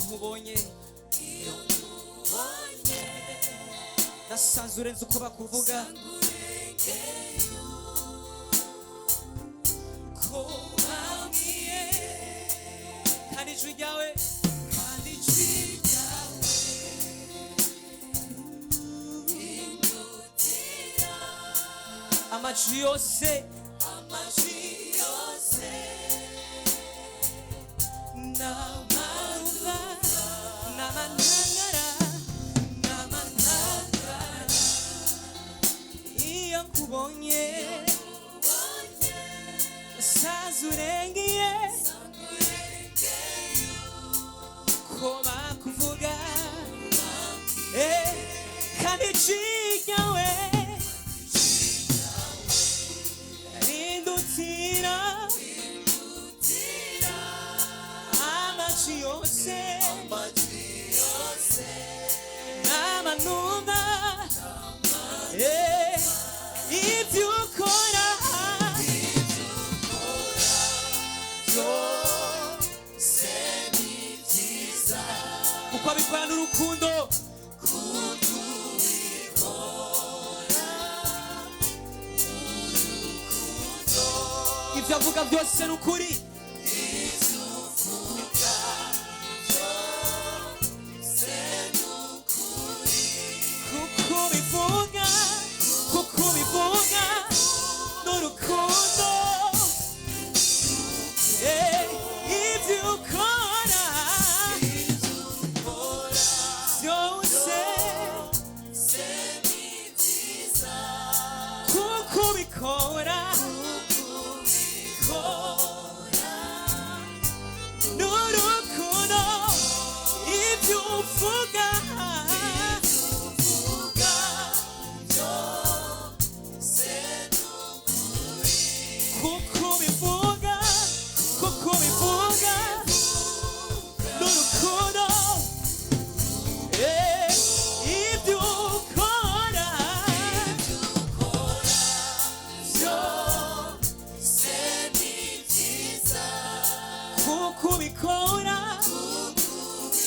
Nkubonye, nasanze urenze uko bakuvuga. Ko bambwiye, kandi ijwi ryawe, kandi ijwi ryawe amajwi yose, amajwi yose n'amaruva n'amantangara, n'amantangara. Iyo nkubonye saza urengeye ko bakuvuga, kandi ijwi ryawe rindutira amajwi yose n'amanuma. Ibyo ukora byose ni byiza, kuko abikora n'urukundo. Ibyo avuga byose ni ukuri. Kuko bivuga, kuko bivuga n'urukundo. Ibyo ukora byose, kuko ubikora n'urukundo. Ibyo uvuga kuko bivuga, kuko bivuga n'urukundo. Ibyo ukora byose ni byiza, kuko ubikora,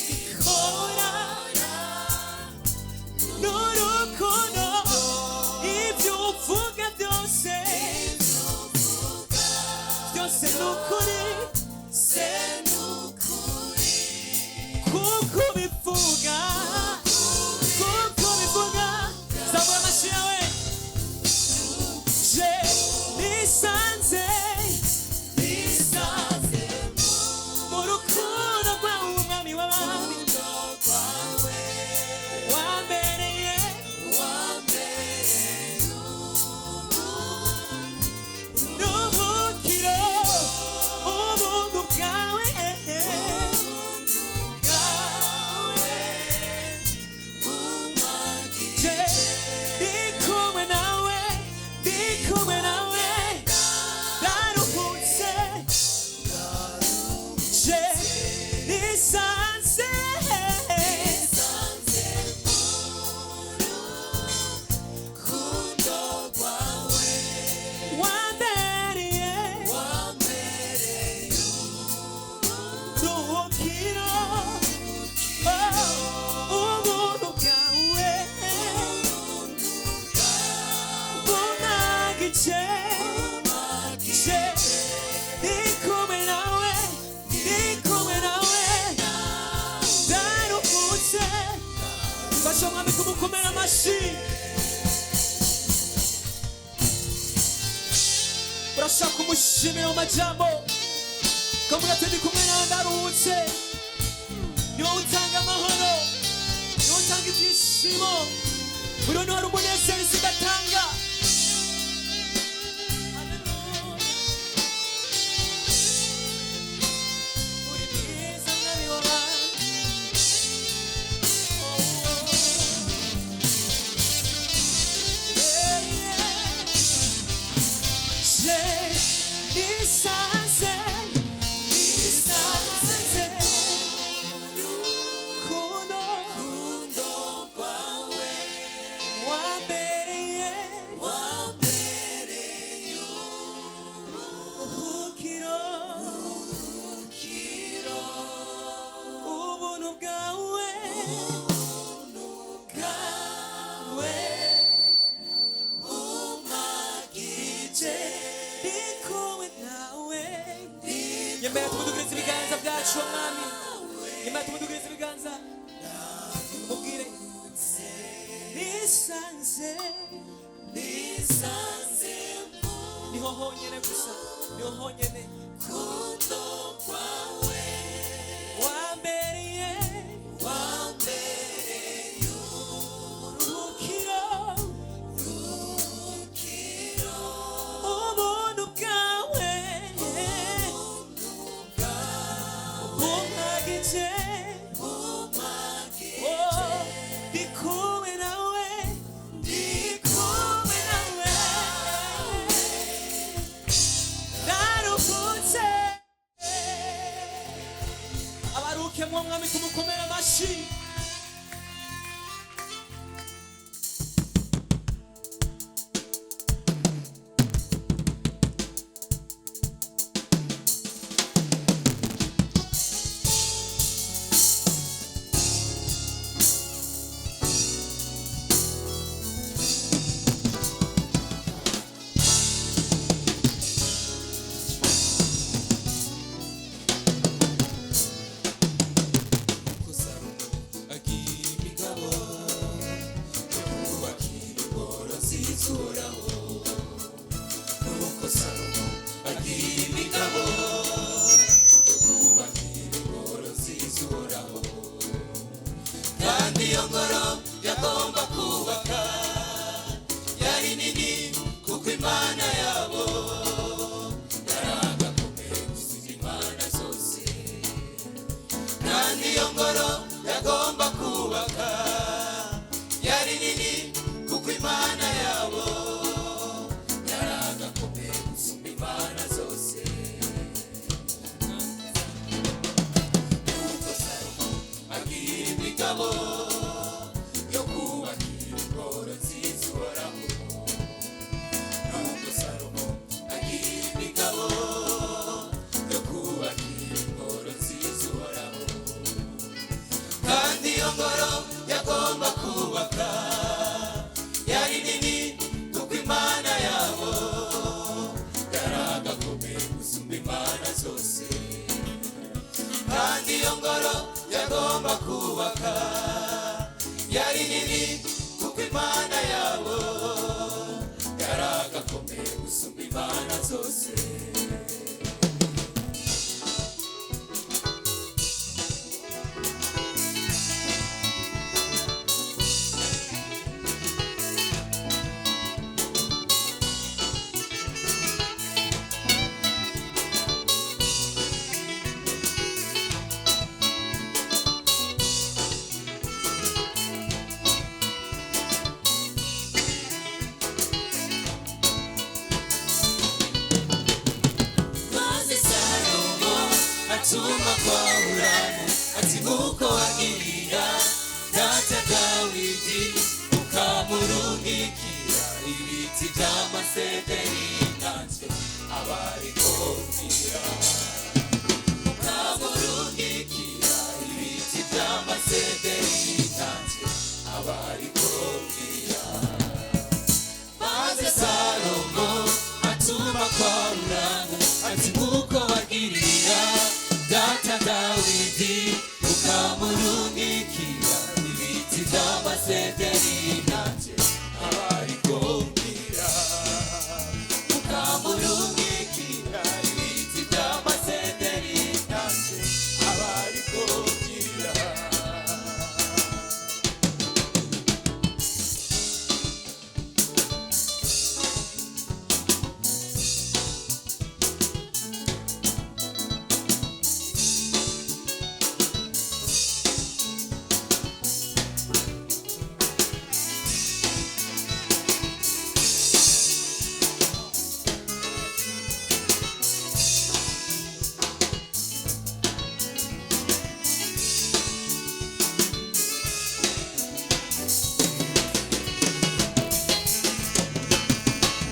bikora n'urukundo. Ibyo uvuga byose, byose ni ukuri, se ni ukuri, kuko bivuga, kuko bivuga. Zamura amashyi yawe. Je nisanze, nisanze mu rukundo rwawe, umwami w'abami, wambereye n'ubukiro. Ubuntu bwawe bwawe, je ndi kumwe nawe, ndi kumwe nawe, ndaruhutse. Je nisanze wambereye ruhukiro. Ubuntu bwawe bunagice. Je ndi kumwe nawe, ndi kumwe nawe, ndaruhutse. Fasha umwami kumukomera amashyi. Urashaka kumushimira mu majambo, ukavuga ati: "Ndi kumwe nawe, ndaruhutse." Ni wowe utanga amahoro, ni wowe utanga ibyishimo. Buri wese hari umunezero isi idatanga. Uri mwiza, mwami w'abami. Yeah, yeah. Je nisanze, nisanze kuno. Nisanze, nisanze, niho honyene gusa, niho honyene kundo kwawe wambereye, wambereye uburuhukiro, ruhukiro, ubuntu bwawe bumpagije, bumpagije. Oh, ndi kumwe nawe, ndi kumwe nawe, ndaruhutse. Abaruhukemwo mwami tumukomere amashyi. Ko Salomo agira imigabo yo kubakira ingoro z'Uhoraho. Nuko Salomo agira imigabo yo kubakira ingoro z'Uhoraho. Kandi iyo ngoro yagomba kubaka yari nini, kuko Imana yabo yaragakomeye gusumba imana zose. Kandi iyo ngoro yagomba kubaka yari nini, kuko Imana yabo yaragakomeye gusumba imana zose. Nuko Salomo agira imigabo yo kubakira ingoro nziza Uhoraho. Nuko Salomo agira imigabo yo kubakira ingoro nziza Uhoraho. Kandi iyo ngoro yagomba kubaka yari nini, kuko Imana yabo yaragakomeye gusumba imana zose. Kandi iyo ngoro yagomba kubaka yari nini, kuko Imana yabo yaragakomeye gusumba imana zose. Maze Salomo atuma kwa Huramu ati: "Nk'uko wagirira data Dawidi ukamurungikira ibiti by'amasederi, natwe abariko mbwira, ukamurungikira ibiti by'amasederi, natwe abariko mbwira." Maze Salomo atuma kwa Huramu ati: "Nk'uko wagirira data Dawidi ukamurungikira ibiti by'amasederi, nanjye abariko mbwira, ukamurungikira ibiti by'amasederi, nanjye abariko mbwira."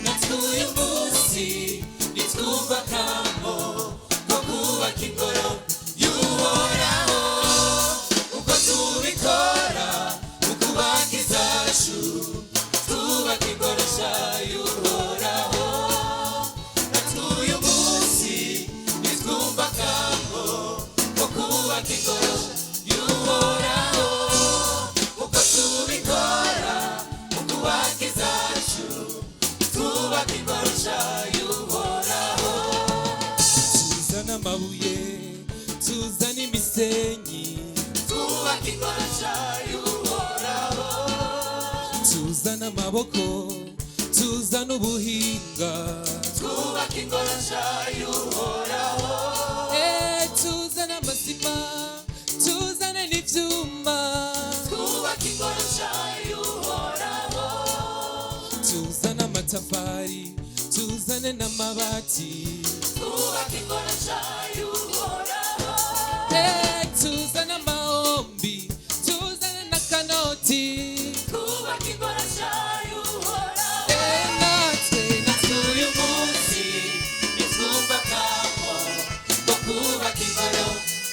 Natwe uyu munsi nitwumva akamo ko kubaka ingoro y'Uhoraho, uko tubikora mu kubaka izacu, twubaka ingoro nshya y'Uhoraho. Natwe uyu munsi nitwumva akamo ko kubaka ingoro y'Uhoraho, uko tubikora mu nshya y'Uhoraho. Tuzane amabuye, tuzane imisenyi, twubake ingoro nshya y'Uhoraho. Tuzane amaboko, tuzane ubuhinga, twubake ingoro nshya y'Uhoraho. Tuzane amasima, tuzane n'ivyuma, twubake ingoro nshya y'Uhoraho. Tuzane amatafari, tuzane n'amabati, twubake ingoro nshya y'Uhoraho. Tuzane amahombi, tuzane n'akanoti, twubake ingoro nshya y'Uhoraho. Natwe natwe Uyu munsi nitwumva akamo ko kubaka ingoro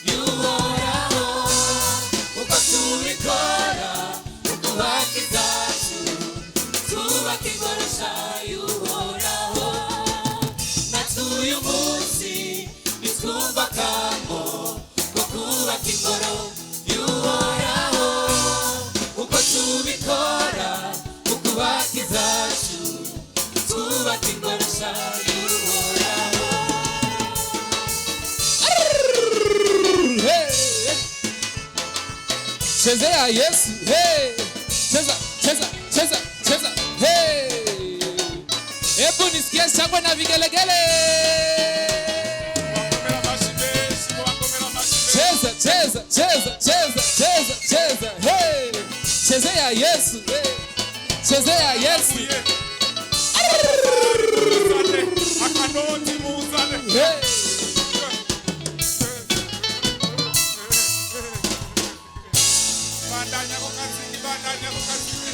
y'Uhoraho, uko tubikora mu kubaka izacu, twubaka ingoro nshya y'Uhoraho. Natwe uyu munsi nitwumva akamo ko kubaka ingoro y'Uhoraho, uko tubikora mu kubaka izacu, twubaka ingoro nshya y'Uhoraho. Hey! Chezea Yesu, hey! Cheza, cheza, cheza, cheza, hey! Hebu nisikie shangwe na vigelegele. Mubakomere amashyi menshi, mubakomere amashyi menshi. Cheza, cheza, cheza, cheza, cheza, cheza, hey! Chezea Yesu, hey! Chezea Yesu, Amabuye. Muzane akanoti, muzane. Hey! Bandanya ako kaziki, bandanya ako kaziki,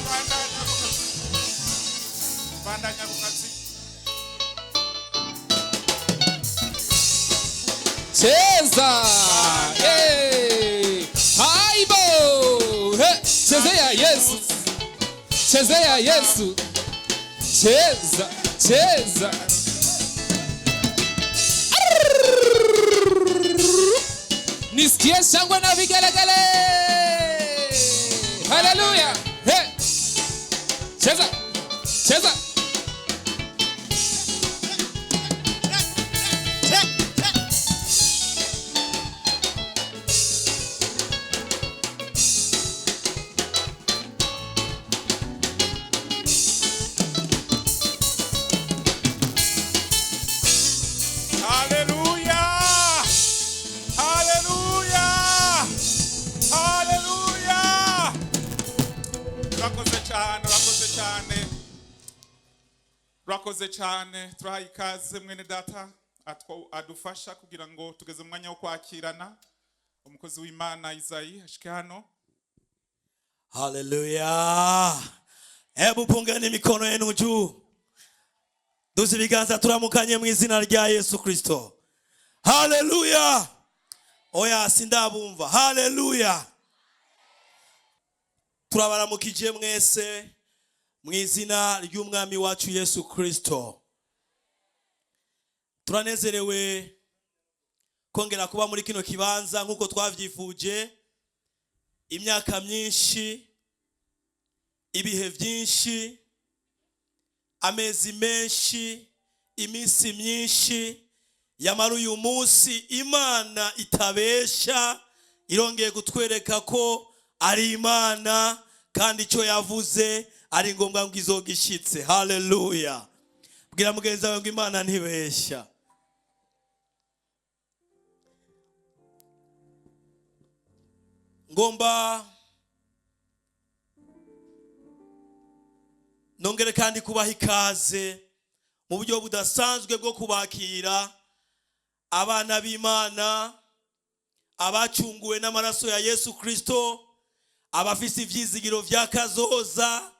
bandanya ako kaziki, bandanya ako kaziki. Cheza! Hey! Haibo! Hey! Chezea Yesu. Chezea Yesu. Cheza, cheza. Nisikie shangwe na vigelegele. Haleluya. Hey! Cheza. Cheza. Haleluya! Haleluya! Haleluya! Urakoze cyane, urakoze cyane. Urakoze cyane. Turahaye ikaze mwene data adufasha kugira ngo tugeze mu mwanya wo kwakirana. Umukozi w'Imana Isayi ashike hano. Haleluya! Hebu pungeni mikono yenu juu, duze ibiganza, turamukanye mu izina rya Yesu Kristo. Haleluya! Oya, sindabumva. Haleluya! Turabaramukije mwese mu izina ry'Umwami wacu Yesu Kristo. Turanezerewe kongera kuba muri kino kibanza nk'uko twavyifuje imyaka myinshi, ibihe byinshi, amezi menshi, iminsi myinshi. Yamara uyu munsi Imana itabesha irongeye kutwereka ko ari Imana, kandi icyo yavuze ari ngombwa ngo izogishitse. Haleluya! Bwira mugenzi wawe ngo Imana ntibesha. Ngomba nongere kandi kubaha ikaze mu buryo budasanzwe bwo kubakira abana b'Imana, abacunguwe n'amaraso ya Yesu Kristo, abafise ivyizigiro vya kazoza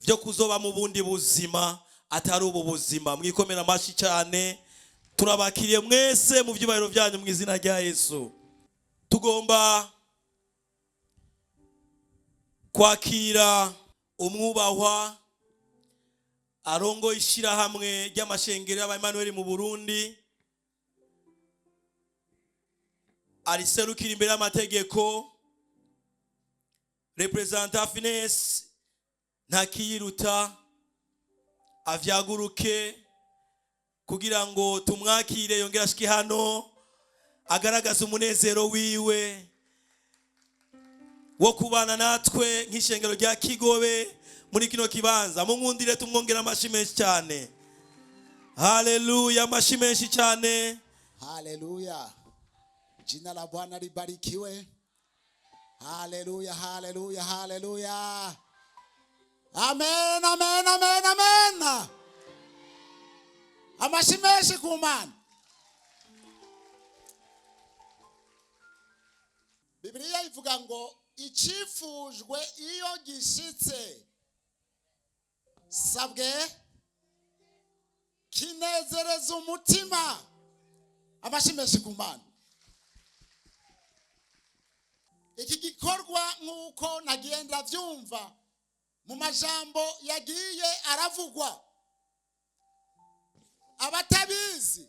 vyo kuzoba mu bundi buzima atari ubu buzima. Mwikomera amashyi cyane. Turabakiriye mwese mu byubahiro byanyu mu izina rya Yesu. Tugomba kwakira umwubahwa arongo ishyirahamwe ry'amashengero y'Abaemanueli mu Burundi, ariserukira imbere y'amategeko, Représentant Finesse Ntakiyiruta, avyaguruke. Kugira ngo tumwakire, yongere ashike hano agaragaza umunezero wiwe wo kubana natwe nk'ishengero rya Kigobe muri kino kibanza. Munkundire tumwongera amashi menshi cyane. Haleluya, amashi menshi cyane. Haleluya. Jina la Bwana libarikiwe. Haleluya, haleluya, haleluya. Amen, amen, amen, amen. Amashi menshi ku Mana. Bibiliya ivuga ngo icifujwe iyo gishitse sabwe kinezereza umutima. Amashi menshi ku Mana. Iki gikorwa nk'uko nagiye ndabyumva mu majambo yagiye aravugwa, abatabizi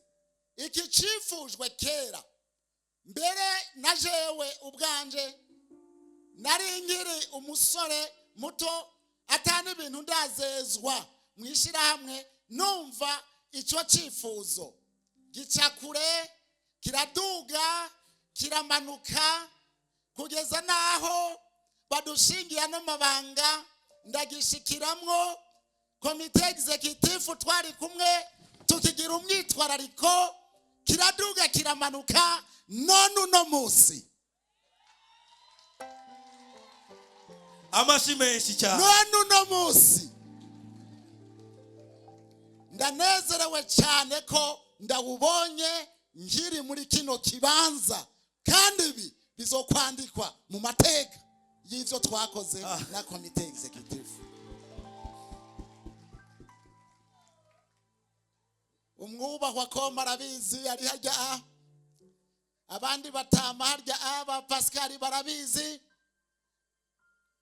iki cifujwe kera mbere na jewe ubwanje nari nkiri umusore muto atani ibintu ndazezwa mu ishyirahamwe, numva icyo cyifuzo gica kure, kiraduga, kiramanuka kugeza naho badushingiye no mabanga ndagishikiramwo. Komite executive twari kumwe tukigira umwitwarariko, kiraduga kiramanuka, none uno munsi amashi menshi cyane, none uno munsi ndanezerewe cyane ko ndawubonye nkiri muri kino kibanza, kandi ibi bizokwandikwa mu mateka y'ivyo twakoze na komite executive. Umwubahwa ko marabizi ari harya, abandi batama harya, aba Pascal barabizi.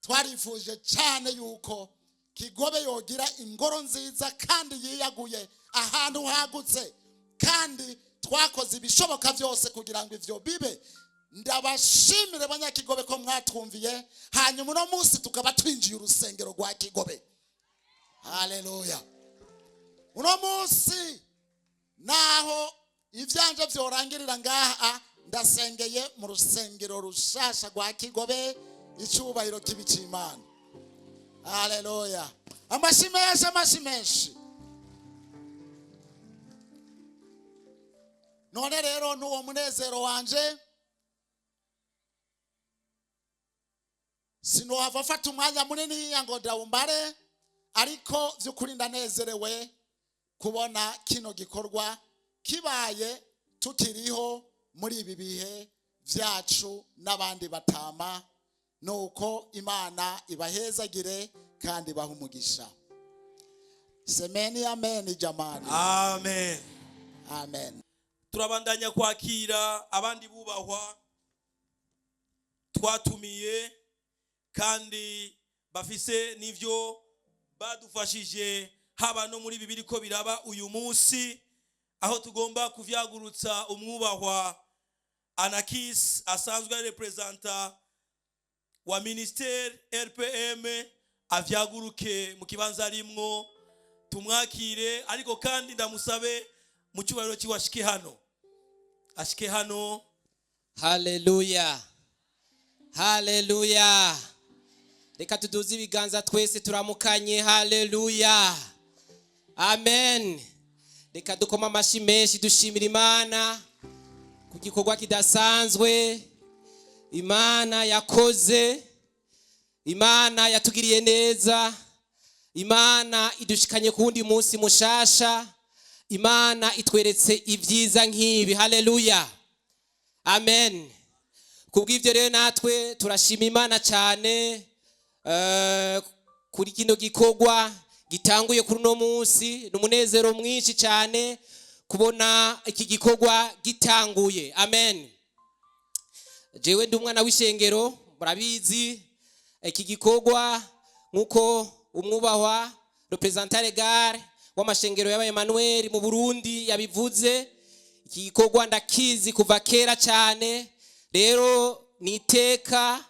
Twarifuje cyane yuko Kigobe yogira ingoro nziza kandi yiyaguye ahantu hagutse, kandi twakoze ibishoboka byose kugira ngo ivyo bibe. Ndabashimire abanyakigobe ko mwatwumviye, hanyuma uno munsi tukaba twinjiye urusengero rwa Kigobe. Haleluya. Uno munsi naho ivyanje vyorangirira ngaha, ndasengeye mu rusengero rushasha rwa Kigobe. Icyubahiro kibi cy'Imana. Haleluya. Amashi menshi, amashi menshi. None rero n'uwo munezero wanje sinohava mfata umwanya munini ngo ndawumbare, ariko by'ukuri ndanezerewe kubona kino gikorwa kibaye tukiriho muri ibi bihe byacu n'abandi batama. Nuko Imana ibahezagire kandi ibahe umugisha. Semeni amen jamani. Amen. Amen. Turabandanya kwakira abandi bubahwa twatumiye kandi bafise n'ivyo badufashije haba no muri bibiri ko biraba uyu munsi, aho tugomba kuvyagurutsa umwubahwa Anakis asanzwe ari representa wa ministere RPM avyaguruke mu kibanza arimwo tumwakire, ariko kandi ndamusabe mu cyubahiro ciwe ashike hano, ashike hano. Haleluya, haleluya. Reka tuduze ibiganza twese turamukanye. Haleluya, amen. Reka dukoma amashi menshi dushimira Imana ku gikorwa kidasanzwe Imana yakoze. Imana yatugiriye neza, Imana idushikanye ku wundi munsi mushasha, Imana itweretse ibyiza nk'ibi. Haleluya, amen. Kubw'ivyo rero natwe turashima Imana cyane kuri kino gikorwa gitanguye kuri uno munsi. Ni umunezero mwinshi cyane kubona iki gikorwa gitanguye. Amen. Jewe ndi umwana w'ishengero, murabizi iki gikorwa nkuko umwubahwa representant legal w'amashengero y'aba Emmanuel mu Burundi yabivuze. Iki gikorwa ndakizi kuva kera cyane, rero ni iteka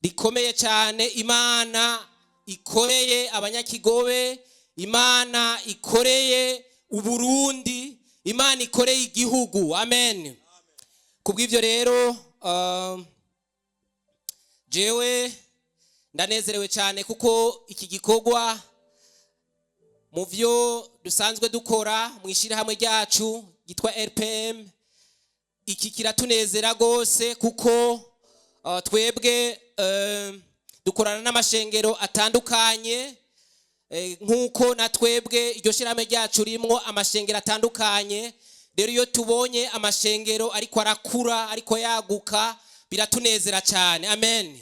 rikomeye cyane Imana ikoreye abanyakigobe, Imana ikoreye Uburundi, Imana ikoreye igihugu. Amen. Kubw'ibyo rero, jewe ndanezerewe cyane kuko iki gikorwa mu byo dusanzwe dukora mu ishyirahamwe ryacu ryitwa RPM, iki kiratunezera rwose kuko twebwe dukorana n'amashengero atandukanye, nk'uko na twebwe iryo shyirahamwe ryacu rimwo amashengero atandukanye. Rero iyo tubonye amashengero ariko arakura, ariko yaguka, biratunezera cyane. Amen.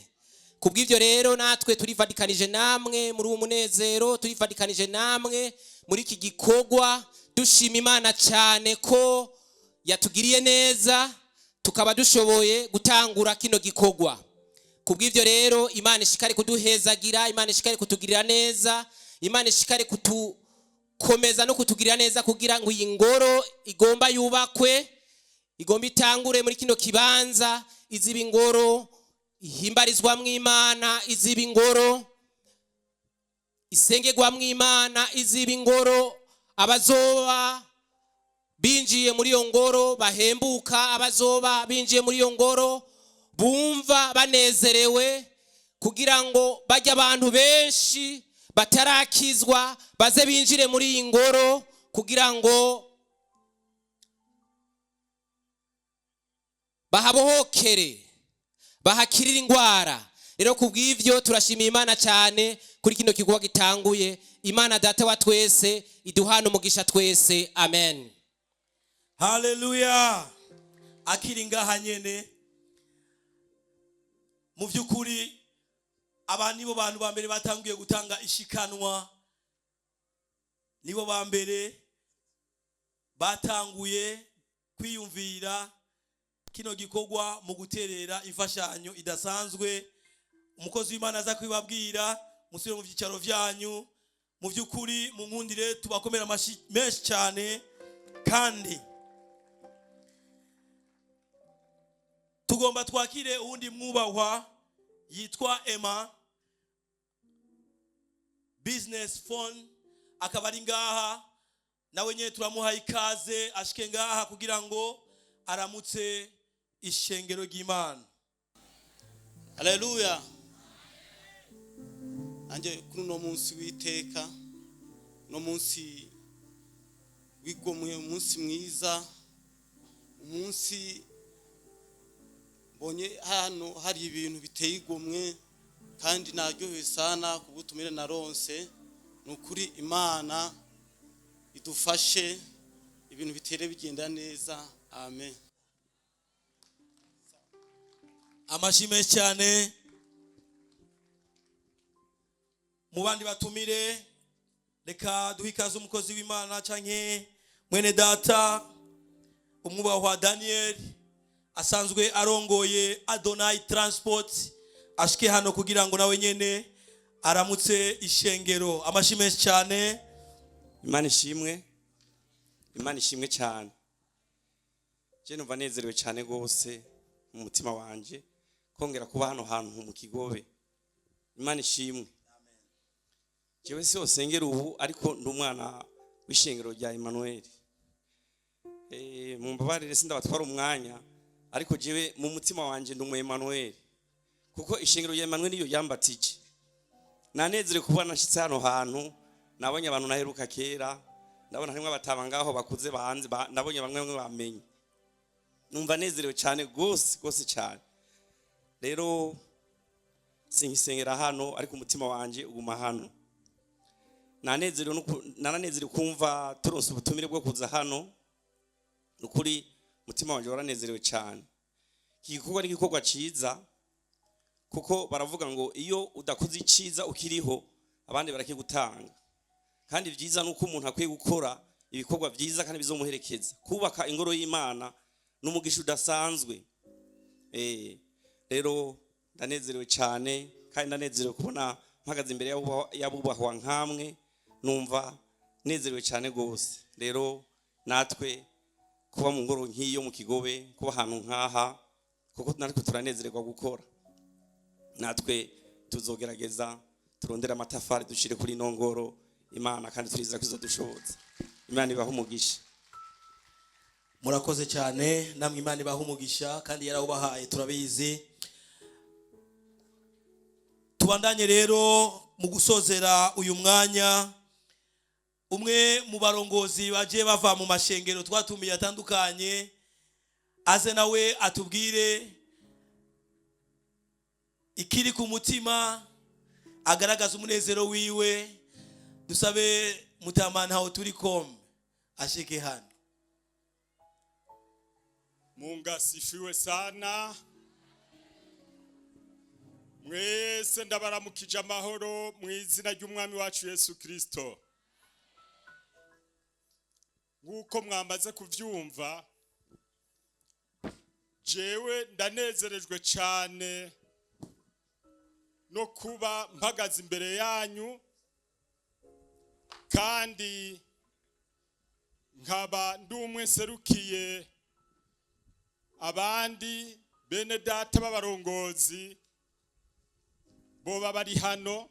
Kubw'ibyo rero natwe turifatikanije namwe muri uwo munezero, turifatikanije namwe muri iki gikorwa, dushima Imana cyane ko yatugiriye neza tukaba dushoboye gutangura kino gikorwa. Kubw'ibyo rero Imana ishikare kuduhezagira, Imana ishikare kutugirira neza, Imana ishikare kutukomeza no kutugirira neza kugira ngo iyi ngoro igomba yubakwe, igomba itangure muri kino kibanza, iziba ingoro ihimbarizwamwo Imana, iziba ingoro isengerwamwo Imana, iziba ingoro abazoba binjiye muri iyo ngoro bahembuka, abazoba binjiye muri iyo ngoro bumva banezerewe, kugira ngo bajye abantu benshi batarakizwa baze binjire muri iyi ngoro kugira ngo bahabohokere, bahakirire indwara. Rero kubw'ivyo turashimiye Imana cyane kuri kino gikorwa gitanguye. Imana Data wa twese iduhana umugisha twese. Amen. Haleluya. Akiri ngaha nyene, mu by'ukuri aba nibo bantu ba mbere batanguye gutanga ishikanwa, nibo ba mbere batanguye kwiyumvira kino gikorwa mu guterera imfashanyo idasanzwe. Umukozi w'Imana aza kubibabwira, musubire mu byicaro vyanyu. Mu by'ukuri munkundire tubakomera amashi menshi cyane, kandi tugomba twakire uwundi mwubahwa yitwa Emma Business Phone, akaba ari ngaha nawe nyene turamuha ikaze ashike ngaha kugira ngo aramutse ishengero ry'Imana. Haleluya. Anje kuri uno munsi w'iteka, no munsi wigomwe, umunsi mwiza, umunsi mbonye hano hari ibintu biteye igomwe kandi naryohewe sana kubutumire naronse. Nukuri Imana idufashe ibintu bitere bigenda neza. Amen. Amashimwe cyane mu bandi batumire. Reka duhe ikaze umukozi w'Imana canke mwene data umwubahwa Daniel asanzwe arongoye Adonai Transport, ashike hano kugira ngo nawe nyene aramutse ishengero. Amashimwe cyane. Imana ishimwe, Imana ishimwe cyane. Je numva nezerewe cyane rwose mu mutima wanje kongera kuba hano hantu mu Kigobe. Imana ishimwe. Jewe si osengera ubu, ariko ndi umwana w'ishengero rya Emmanuel. Mumbabarire sindabatwara umwanya, ariko jewe mu mutima wanje ndi umu Emmanuel, kuko ishengero rya Emmanuel niyo yambatije. Nanezerewe kuba nashitse hano hantu, nabonye abantu naheruka kera, ndabona harimwo abataba ngaho bakuze banze, nabonye bamwe bamwe bamenye. Numva nezerewe cyane gose gose cyane. Rero sinkisengera hano, ariko umutima wanje uguma hano. Nanezerewe, naranezerewe kumva turonse ubutumire bwo kuza hano. Nukuri umutima wanje waranezerewe cyane. Iki gikorwa ni igikorwa ciza, kuko baravuga ngo iyo udakoze iciza ukiriho abandi barakigutanga. Kandi vyiza nuko umuntu akwiye gukora ibikorwa vyiza kandi bizomuherekeza. Kubaka ingoro y'Imana n'umugisha udasanzwe. Rero ndanezerewe cyane, kandi ndanezerewe kubona mpagaze imbere y'abubahwa nkamwe, numva nezerewe cyane gose. Rero natwe kuba mu ngoro nk'iyo mu Kigobe, kuba ahantu nkaha, kuko natwe turanezererwa gukora. Natwe tuzogerageza turondera amatafari dushire kuri ino ngoro Imana, kandi turizera ko izodushobotsa. Imana ibahe umugisha. Murakoze cyane namwe, Imana ibaha umugisha kandi yarawubahaye, turabizi. Tubandanye rero mu gusozera uyu mwanya. Umwe mu barongozi bagiye bava mu mashengero twatumiye atandukanye aze nawe atubwire ikiri ku mutima, agaragaza umunezero wiwe. Dusabe Mutamana ntaho turi com ashike hano. Mungu asifiwe sana. Mwese ndabaramukije amahoro mu izina ry'Umwami wacu Yesu Kristo. Nk'uko mwamaze kuvyumva, jewe ndanezerejwe cyane no kuba mpagaze imbere yanyu, kandi nkaba ndi umwe nserukiye abandi bene data b'abarongozi boba bari hano.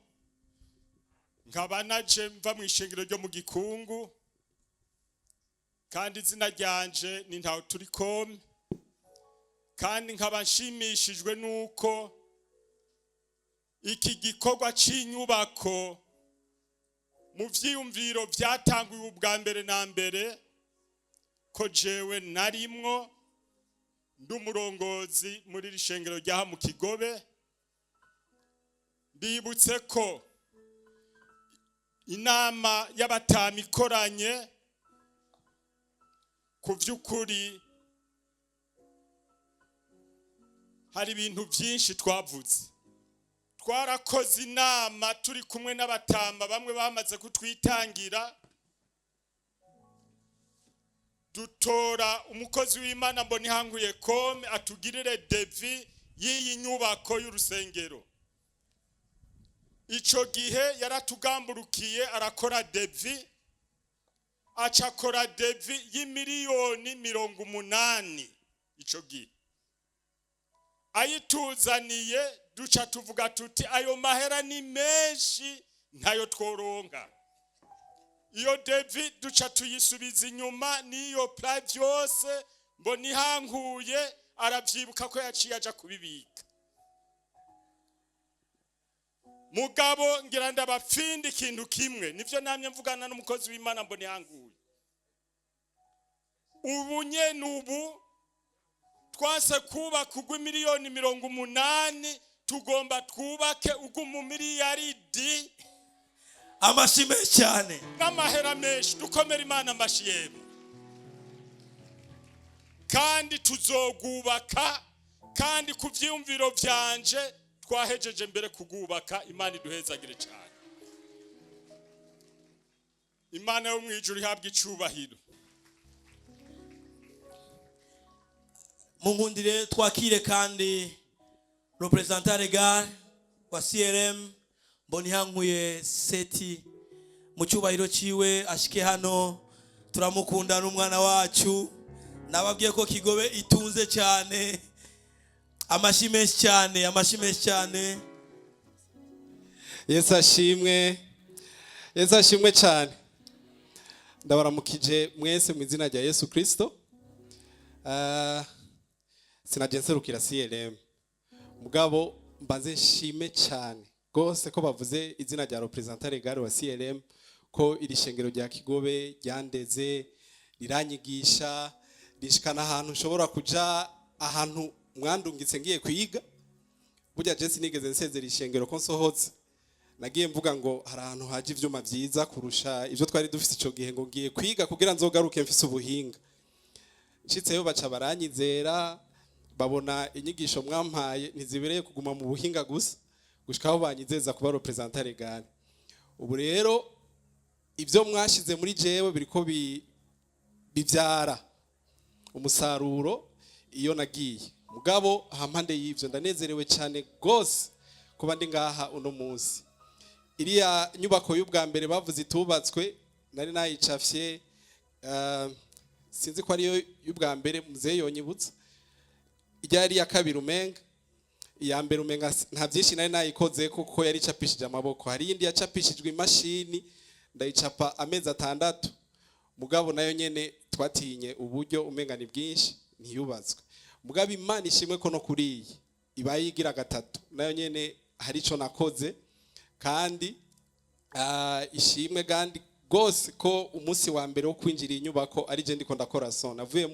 Nkaba naje mva mu ishengero ryo mu Gikungu, kandi izina ryanje ni Ntaho turi kome, kandi nkaba nshimishijwe nuko iki gikorwa cy'inyubako mu vyiyumviro byatanguye ubwa mbere na mbere ko jewe narimwo ndi umurongozi muri iri shengero ryaha mu Kigobe. Ndibutse ko inama y'abatama ikoranye, ku by'ukuri hari ibintu byinshi twavuze. Twarakoze inama turi kumwe n'abatama bamwe bamaze kutwitangira, dutora umukozi w'Imana Mbonihankuye Kome atugirire devis y'iyi nyubako y'urusengero. Ico gihe yaratugamburukiye arakora devis, aca akora devis y'imiliyoni 80. Ico gihe ayituzaniye, duca tuvuga tuti ayo mahera ni menshi, ntayo tworonka. Iyo devis duca tuyisubiza inyuma n'iyo plan vyose. Mbonihankuye aravyibuka ko yaciye aja kubibika. Mugabo ngira ndabapfinde ikintu kimwe, nivyo namye mvugana n'umukozi w'Imana Mbonihankuye. Ubu nyene ubu twase kubaka ugw'imiliyoni 80, tugomba twubake ugw'umumiliyaridi. Amashi menshi cyane. N'amahera menshi. Dukomere Imana amashi yemwe. Kandi tuzogubaka, kandi ku vyiyumviro vyanje twahejeje mbere kugubaka. Imana iduhezagire cyane. Imana yo mwijuru ihabwa icubahiro. Munkundire twakire kandi représentant légal wa CRM Mbonihankuye Seti mu cyubahiro ciwe ashike hano. Turamukunda n'umwana wacu. Nababwiye ko Kigobe itunze cyane. Amashi menshi cyane, amashi menshi cyane. Yesu ashimwe, Yesu ashimwe cyane. Ndabaramukije mwese mu izina rya Yesu Kristo. Sinaje nserukira CLM, mugabo mbanze nshime cyane rwose ko bavuze izina rya représentant légal wa CLM, ko iri shengero rya Kigobe ryandeze, riranyigisha, rishikana ahantu nshobora kuja, ahantu mwandungitse ngiye kwiga. Burya je sinigeze nsezera ishengero ko nsohotse. Nagiye mvuga ngo hari ahantu haje ivyuma vyiza kurusha ivyo twari dufise ico gihe, ngo ngiye kwiga kugira nzogaruke mfise ubuhinga. Nshitseyo baca baranyizera, babona inyigisho mwampaye ntizibereye kuguma mu buhinga gusa, gushika aho banyizeza kuba représentant légal. Ubu rero ibyo mwashize muri jewe biriko bibyara umusaruro iyo nagiye. Mugabo hampande y'ivyo, ndanezerewe cyane gose kuba ndi ngaha uno munsi. Iriya nyubako y'ubwa mbere bavuze itubatswe nari nayicafye, sinzi ko ariyo y'ubwa mbere, muzehe yonyibutsa ijya yari iya kabiri. Umenga iya mbere umenga nta byinshi nari nayikoze kuko yari icapishije amaboko. Hari iyindi yacapishijwe imashini, ndayicapa amezi 6. Mugabo nayo nyene twatinye uburyo umenga ni bwinshi, ntiyubatswe. Mugabo Imana ishimwe ko no kuri iyi ibaye igira gatatu, nayo nyene hari ico nakoze. Kandi ishimwe kandi rwose ko umunsi wa mbere wo kwinjira iyi nyubako ari je ndiko ndakora son. Navuye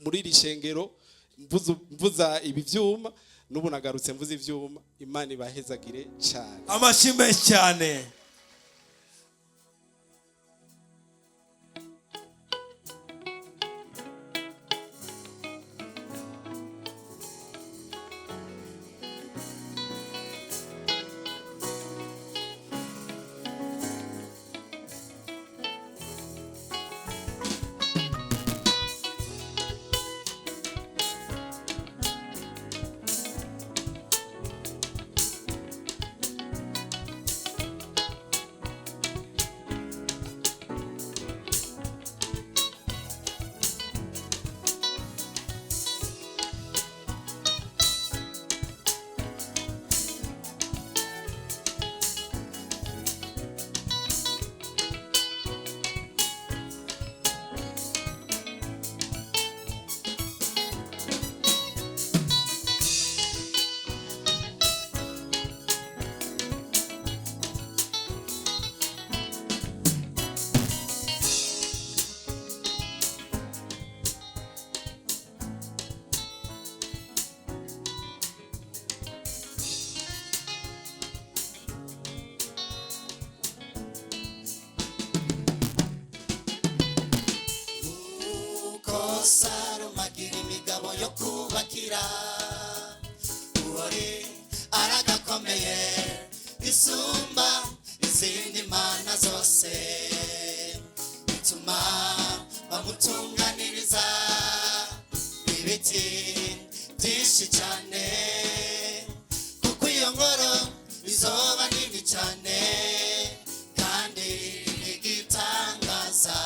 muri iri shengero mvuza ibi vyuma, n'ubu nagarutse mvuza ivyuma. Imana ibahezagire cyane. Amashyi menshi cyane. Nuko Salomo agira imigabo yo kubakira Uwari aragakomeye, isumba izindi mana zose, bituma bamutunganiriza ibiti byinshi cyane, kuko iyo ngoro izoba nini cyane kandi igitangaza.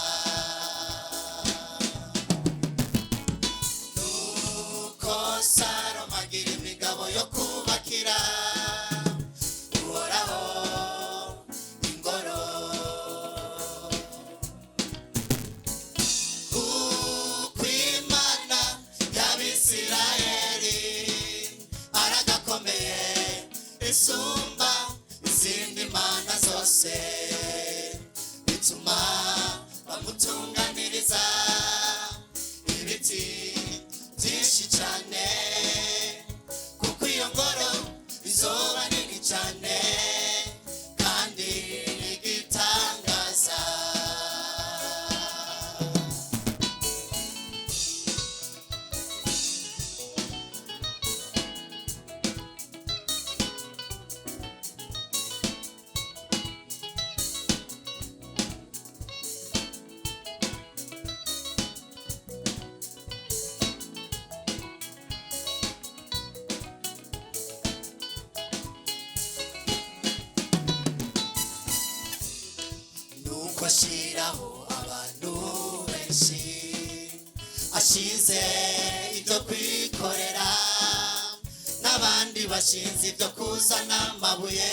Nuko Salomo agira imigabo yo kubakira Uhoraho ingoro, kuko Imana y'Abisirayeli aragakomeye, isumba izindi mana zose, bituma bamutunganiriza ibiti byinshi cyane, kuko iyo ngoro izoba nini cyane kandi igitangaza. Nuko ashyiraho abantu benshi, ashize ibyo kwikorera, n'abandi bashinze ibyo kuzana amabuye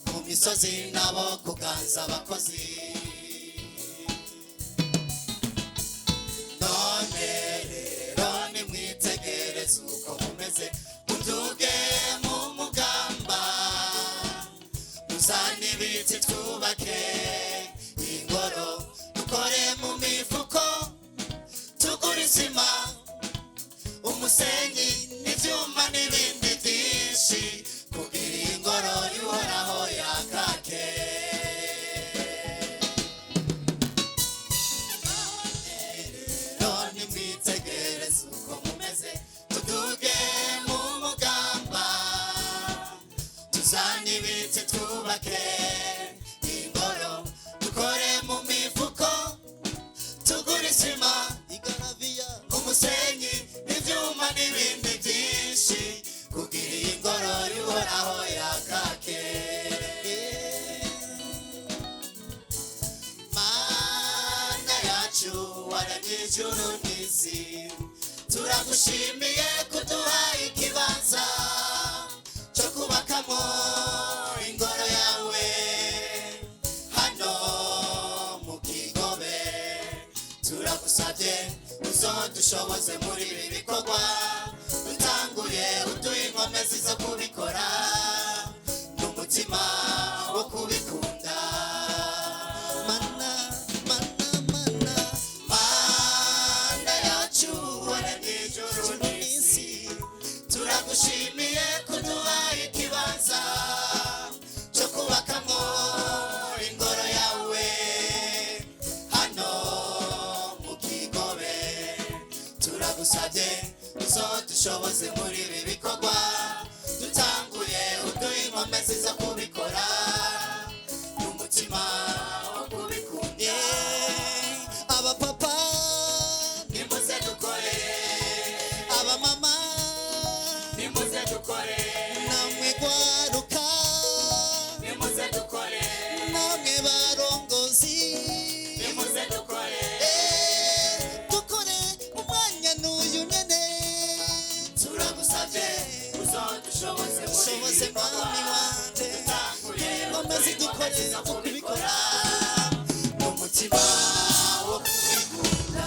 ku misozi, nabo kuganza abakozi. None rero nimwitegereze uko mumeze, muduge mu mugamba, muzane ibiti twubake ingoro, dukore mu mifuko, tugure isima, umusenyi n'ibyuma n'ibindi byinshi, kugira ingoro y'Uhoraho yakake. None mwitegereze uko mumeze, tuduge mu mugamba, tuzane ibiti twubake ingoro, dukore mu mifuko, tugure isima, umusenyi n'ibyuma n'ibindi byinshi, kugira iyi ngoro y'Uhoraho yakake. Mana yacu waremye ijuru n'isi, turagushimiye kuduha ikibanza cyo kubakamo ingoro yawe hano mu Kigobe. Uzodushoboze muri ibi bikorwa dutanguye, uduhe inkomezi zo kubikora n'umutima wo kubikunda. Mana, mana, mana, mana yacu waremye ijuru n'isi, turagushimiye kuduha ikibanza cyo kubakamwo ingoro yawe hano mu Kigobe. Turagusabye uzodushoboze muri ibi bikorwa dutanguye, uduhe inkomezi zo kubikora n'umutima wo kubikunda. Abapapa, nimuze dukore. Abamama, nimuze dukore. Namwe gwaruka, nimuze dukore. Namwe barongozi, nimuze dukore. Dukore, umwanya n'uyu nyene. Turagusabye uzodushoboze muri ibi Ushoboze bikorwa mwami wanje dutanguye, inkomezi dukore zo zo kubikora n'umutima wo kubikunda.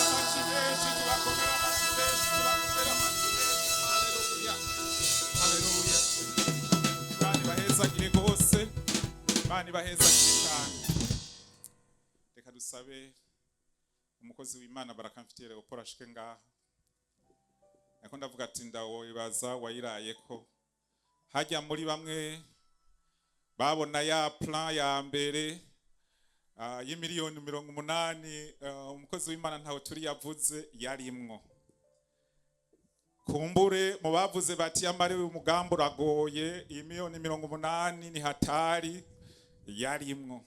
Amashyi menshi, tubakomera amashyi menshi, tubakomera amashyi menshi. Haleluya, haleluya! Imana ibahezagire rwose, Imana ibahezagire cyane. Reka dusabe umukozi w'Imana Barakamfitiye Leopold ashike ngaha. Ariko ndavuga ati ndawibaza wayiraye ko hajya muri bamwe babona ya plan ya mbere y'imiliyoni 80. Umukozi w'Imana ntawe turi yavuze yarimwo. Kumbure mu bavuze bati yamare uyu mugambi uragoye, iyi miliyoni 80 ni hatari, yarimwo.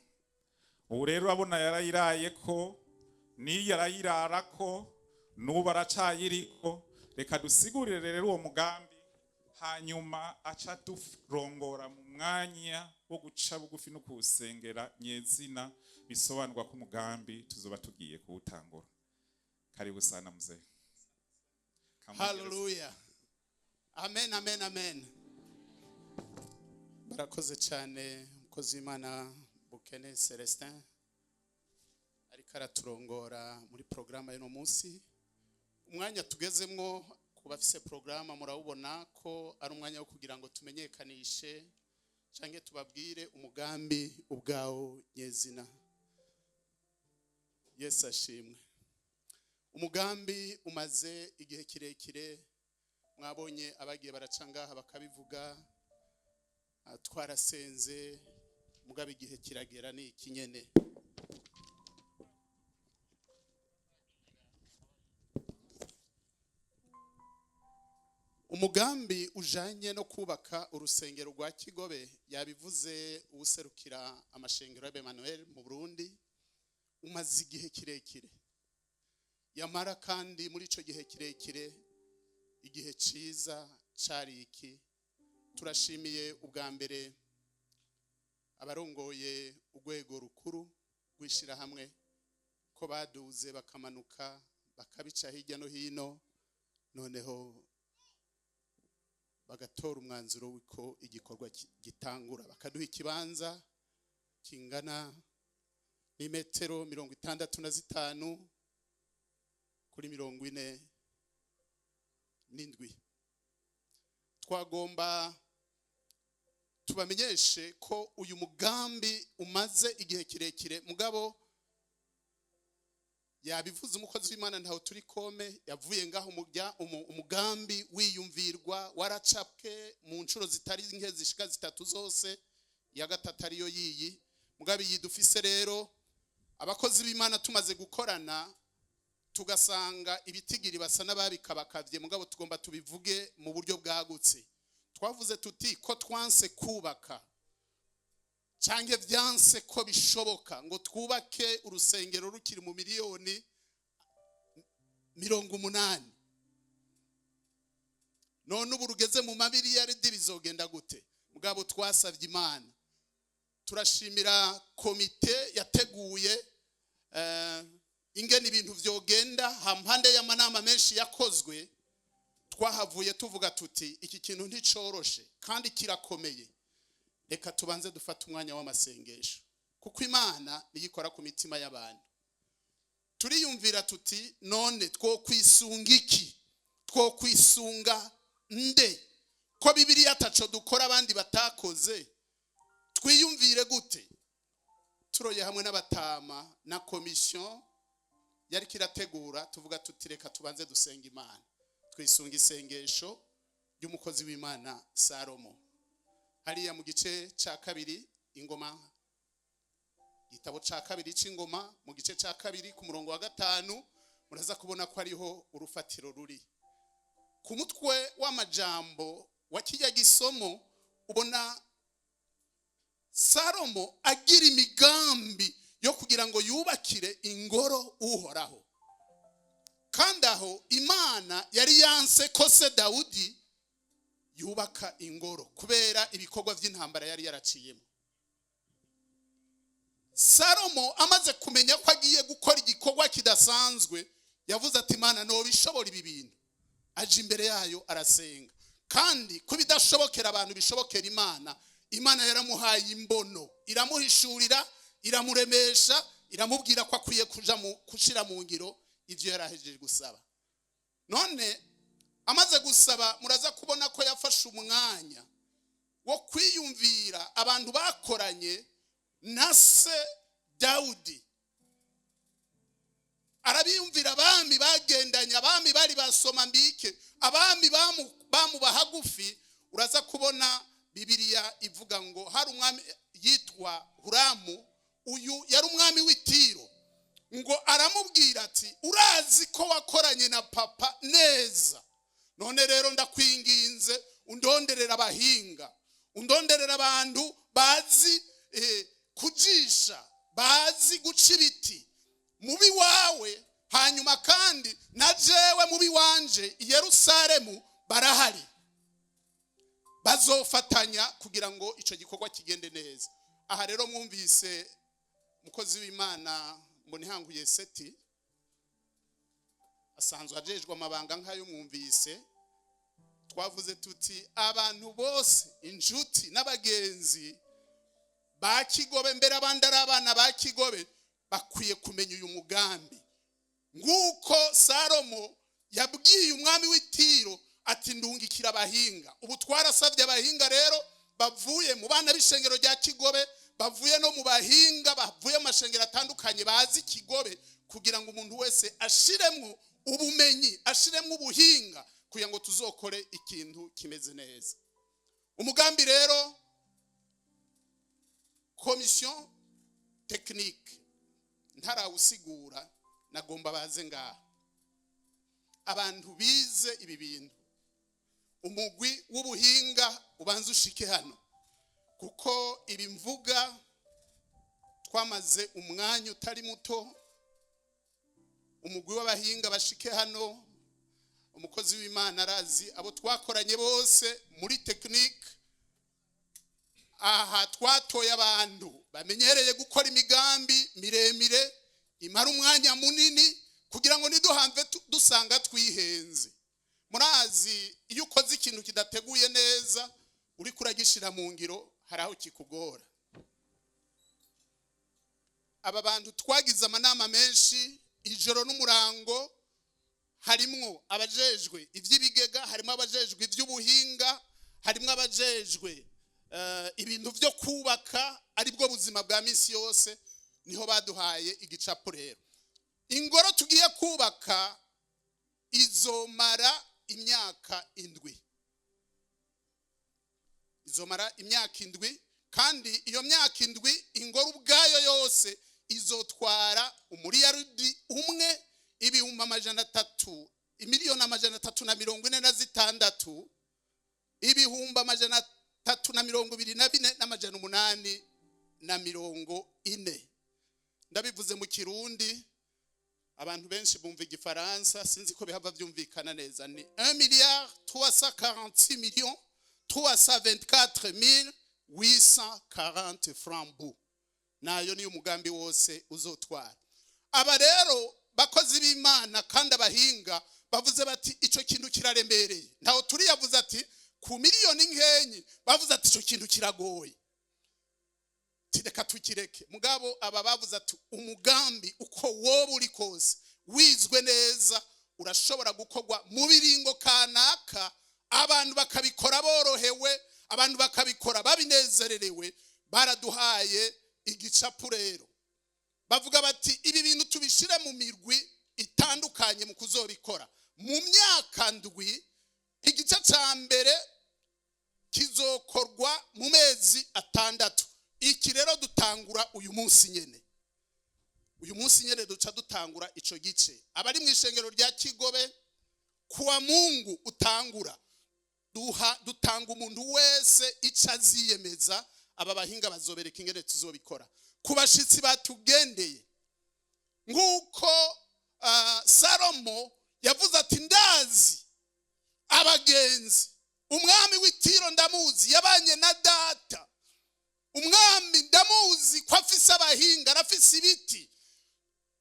Ubu rero urabona yarayiraye ko niyo yarayirara ko n'ubu aracayiriko. Reka dusigurire rero uwo mugambi, hanyuma aca durongora mu mwanya wo guca bugufi no kuwusengera nyezina, bisobanurwa ko umugambi tuzoba tugiye kuwutangura. Karibu sana mzee. Haleluya, amen, amen, amen. Barakoze cyane umukozi w'Imana Bukene Celestin ariko araturongora muri porogaramu y'uno munsi. Umwanya tugezemwo ku bafise porogaramu murawubona ko ari umwanya wo kugira ngo tumenyekanishe cyangwa tubabwire umugambi ubwawo nyezina. Yesu ashimwe. Umugambi umaze igihe kirekire, mwabonye abagiye baraca ngaha bakabivuga. Twarasenze mugabo igihe kiragera ni iki nyene. Umugambi ujanye no kubaka urusengero rwa Kigobe, yabivuze uwuserukira amashengero ya Emmanuel mu Burundi, umaze igihe kirekire. Yamara kandi muri ico gihe kirekire igihe ciza cari iki. Turashimiye ubwa mbere abarongoye urwego rukuru rw'ishirahamwe ko baduze bakamanuka bakabica hirya no hino, noneho bagatora umwanzuro w'uko igikorwa gitangura, bakaduha ikibanza kingana n'imetero 65 kuri 47. Twagomba tubamenyeshe ko uyu mugambi umaze igihe kirekire. Mugabo yabivuze umukozi w'Imana ntaho turi kome yavuye ngaho umugambi wiyumvirwa waracapwe mu nshuro zitari nke zishika zitatu zose, ya gatatu ariyo yiyi. Mugabo iyi dufise rero, abakozi b'Imana tumaze gukorana tugasanga ibitigiri basa n'ababikabakavye, mugabo tugomba tubivuge mu buryo bwagutse. Twavuze tuti ko twanse kubaka canke vyanse ko bishoboka ngo twubake urusengero rukiri mu miliyoni 80, none ubu rugeze mu mabiliyaridi bizogenda gute? Mugabo twasavye Imana. Turashimira komite yateguye ingene ibintu vyogenda. Hampande y'amanama menshi yakozwe, twahavuye tuvuga tuti iki kintu nticoroshe kandi kirakomeye, reka tubanze dufate umwanya w'amasengesho, kuko Imana niyo ikora ku mitima y'abantu. Turiyumvira tuti: none two kwisunga iki? Two kwisunga nde, ko Bibiliya ataco dukora abandi batakoze? Twiyumvire gute? Turoye hamwe n'abatama na komisiyo yari kirategura, tuvuga tuti: reka tubanze dusenga Imana, twisunga isengesho ry'umukozi w'Imana Salomo hariya mu gice cya kabiri Ingoma, igitabo cya kabiri cy'Ingoma, mu gice cya kabiri ku murongo wa 5. Muraza kubona ko ariho urufatiro ruri. Ku mutwe w'amajambo wa kijya gisomo, ubona Salomo agira imigambi yo kugira ngo yubakire ingoro Uhoraho, kandi aho Imana yari yanse ko se Dawudi yubaka ingoro kubera ibikorwa by'intambara yari yaraciyemo. Salomo amaze kumenya ko agiye gukora igikorwa kidasanzwe, yavuze ati: "Imana, ntobishobora ibi bintu?" Aje imbere yayo arasenga, kandi ko ibidashobokera abantu bishobokera Imana. Imana yaramuhaye imbono, iramuhishurira, iramuremesha, iramubwira ko akwiye kuja mu gushyira mu ngiro ibyo yari ahejeje gusaba. None amaze gusaba, muraza kubona ko yafashe umwanya wo kwiyumvira abantu bakoranye na se Dawudi. Arabiyumvira, abami bagendanye, abami bari basoma mbike, abami bamuba hagufi. Uraza kubona Bibiliya ivuga ngo hari umwami yitwa Huramu. Uyu yari umwami w'Itiro. Ngo aramubwira ati: "Urazi ko wakoranye na papa neza. None rero ndakwinginze, undonderera abahinga, undonderera abantu bazi kujisha, bazi guca ibiti mubi wawe. Hanyuma kandi na jewe mubi wanje i Yerusalemu barahari, bazofatanya kugira ngo icyo gikorwa kigende neza." Aha rero mwumvise umukozi w'Imana Mbonihanguye Seti, asanzwe ajejwe amabanga nk'ayo. Mwumvise twavuze tuti abantu bose, inshuti n'abagenzi ba Kigobe, mbere abandi ari abana ba Kigobe, bakwiye kumenya uyu mugambi, nk'uko Salomo yabwiye umwami w'Itiro ati: "Ndungikira abahinga." Ubu twarasabye abahinga rero bavuye mu bana b'ishengero rya Kigobe, bavuye no mu bahinga bavuye mu mashengero atandukanye bazi Kigobe, kugira ngo umuntu wese ashiremwo ubumenyi, ashiremwo ubuhinga, kugira ngo tuzokore ikintu kimeze neza. Umugambi rero, commission technique ntarawusigura, nagomba baze ngaha abantu bize ibi bintu, umugwi w'ubuhinga ubanza ushike hano, kuko ibi mvuga twamaze umwanya utari muto. Umugwi w'abahinga bashike hano. Umukozi w'Imana arazi abo twakoranye bose muri technique. Aha twatoye abantu bamenyereye gukora imigambi miremire imara umwanya munini, kugira ngo ntiduhamve dusanga twihenze. Murazi, iyo ukoze ikintu kidateguye neza, uri kuragishyira mu ngiro, hari aho kikugora. Aba bantu twagize amanama menshi, ijoro n'umurango. Harimwo abajejwe iby'ibigega, harimo abajejwe iby'ubuhinga, harimo abajejwe ibintu byo kubaka, aribwo buzima bwa minsi yose. Niho baduhaye igicapo. Rero ingoro tugiye kubaka izomara imyaka 7, izomara imyaka 7. Kandi iyo myaka 7, ingoro ubwayo yose izotwara 1 miliyaridi, 300,000, 346,324 324,840. Ndabivuze mu Kirundi, abantu benshi bumva Igifaransa, sinzi ko bihava byumvikana neza. Ni 1 milliard 346 millions 324 mille 840 francs bu. Nayo niyo umugambi wose uzotwara. Aba rero bakozi b'Imana kandi abahinga bavuze bati: "Ico kintu kiraremereye." Ntaho turi yavuze ati ku miliyoni nkenyi, bavuze ati: "Ico kintu kiragoye." Reka tukireke. Mugabo aba bavuze ati umugambi uko woba uri kose wizwe neza urashobora gukorwa mu biringo kanaka, abantu bakabikora borohewe, abantu bakabikora babinezererewe. Baraduhaye igicapu rero, bavuga bati ibi bintu tubishire mu mirwi itandukanye mu kuzobikora mu myaka 7. Igice ca mbere kizokorwa mu mezi 6. Iki rero dutangura uyu munsi nyene, uyu munsi nyene duca dutangura ico gice. Abari mu ishengero rya Kigobe, kuwa Mungu utangura, dutanga umuntu wese ico aziyemeza. Aba bahinga bazobereka ingene tuzobikora. Ku bashitsi batugendeye, nk'uko Salomo yavuze ati ndazi abagenzi, umwami w'Itiro ndamuzi, yabanye na data, umwami ndamuzi ko afise abahinga, arafise ibiti.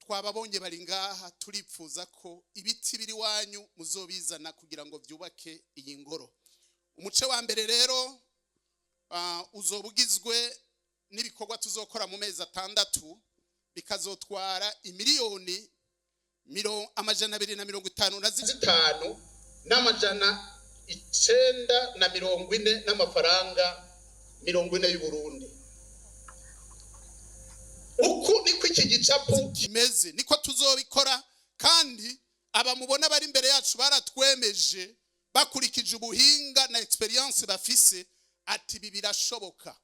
Twababonye bari ngaha, turipfuza ko ibiti biri wanyu muzobizana kugira ngo byubake iyi ngoro. Umuce wa mbere rero uzobugizwe n'ibikorwa tuzokora mu mezi 6, bikazotwara imiliyoni 255 940 n'amafaranga 40 y'u Burundi. Uku niko iki gicapu kimeze, niko tuzobikora. Kandi abamubona bari imbere yacu baratwemeje bakurikije ubuhinga na experience bafise, ati ibi birashoboka.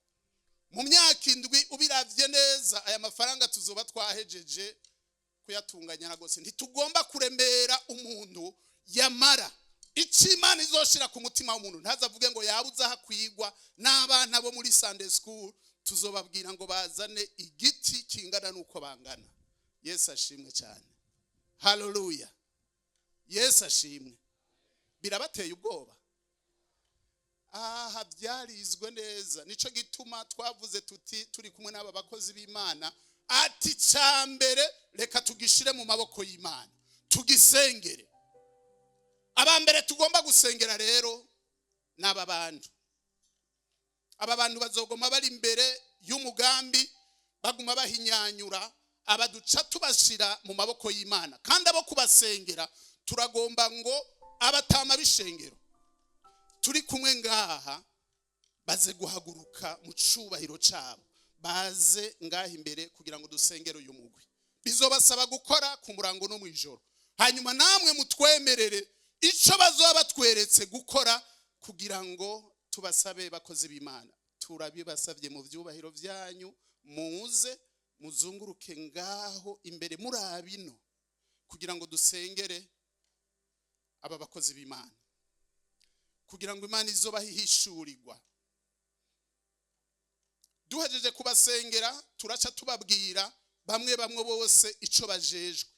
Mu myaka 7 ubiravye neza, aya mafaranga tuzoba twahejeje kuyatunganya na gose. Ntitugomba kuremera umuntu yamara icyo Imana izoshira ku mutima w'umuntu, ntazavuge ngo yabuze aho kwigwa. N'abana bo muri Sunday school tuzobabwira ngo bazane igiti kingana nuko bangana. Yesu ashimwe cyane, haleluya. Yesu ashimwe. Birabateye ubwoba? Aha byarizwe neza. Nico gituma twavuze tuti turi kumwe n'aba bakozi b'Imana, ati cyambere reka tugishire mu maboko y'Imana, tugisengere. Abambere tugomba gusengera rero n'aba bantu. Aba bantu bazogoma bari imbere y'umugambi, baguma bahinyanyura, abaduca tubashira mu maboko y'Imana. Kandi abo kubasengera turagomba ngo abatama bishengero turi kumwe ngaha baze guhaguruka mu cubahiro cabo, baze ngaha imbere kugira ngo dusengere uyu mugwi. Bizobasaba gukora ku murango no mwijoro, hanyuma namwe mutwemerere ico bazoba batweretse gukora kugira ngo tubasabe bakozi b'Imana. Turabibasabye mu vyubahiro vyanyu, muze muzunguruke ngaho imbere murabino kugira ngo dusengere aba bakozi b'Imana, kugira ngo Imana izobahishurirwa. Duhejeje kubasengera turaca tubabwira bamwe bamwe bose ico bajejwe.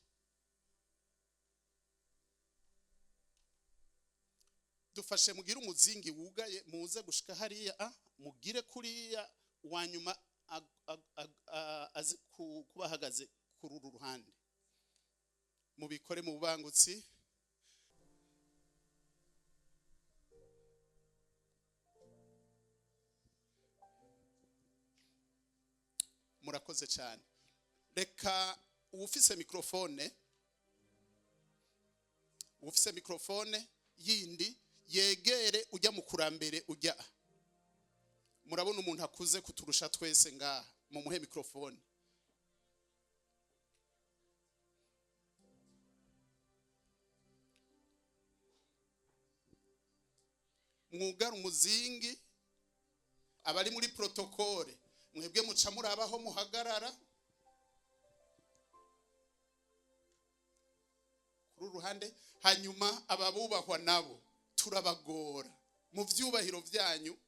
Dufashe mugire umuzingi wugaye, muze gushika hariya, mugire kuriya wanyuma aze kubahagaze kuri uru ruhande, mubikore mu bubangutsi. Murakoze cyane. Reka uwufise mikrofone yindi yegere ujya mu kurambere ujya. Murabona umuntu akuze kuturusha twese ngaha, mumuhe mikrofone. Mwugara umuzingi, abari muri protokole mwebwe muca murabaho muhagarara kuri ruhande, hanyuma ababubahwa nabo turabagora mu vyubahiro vyanyu.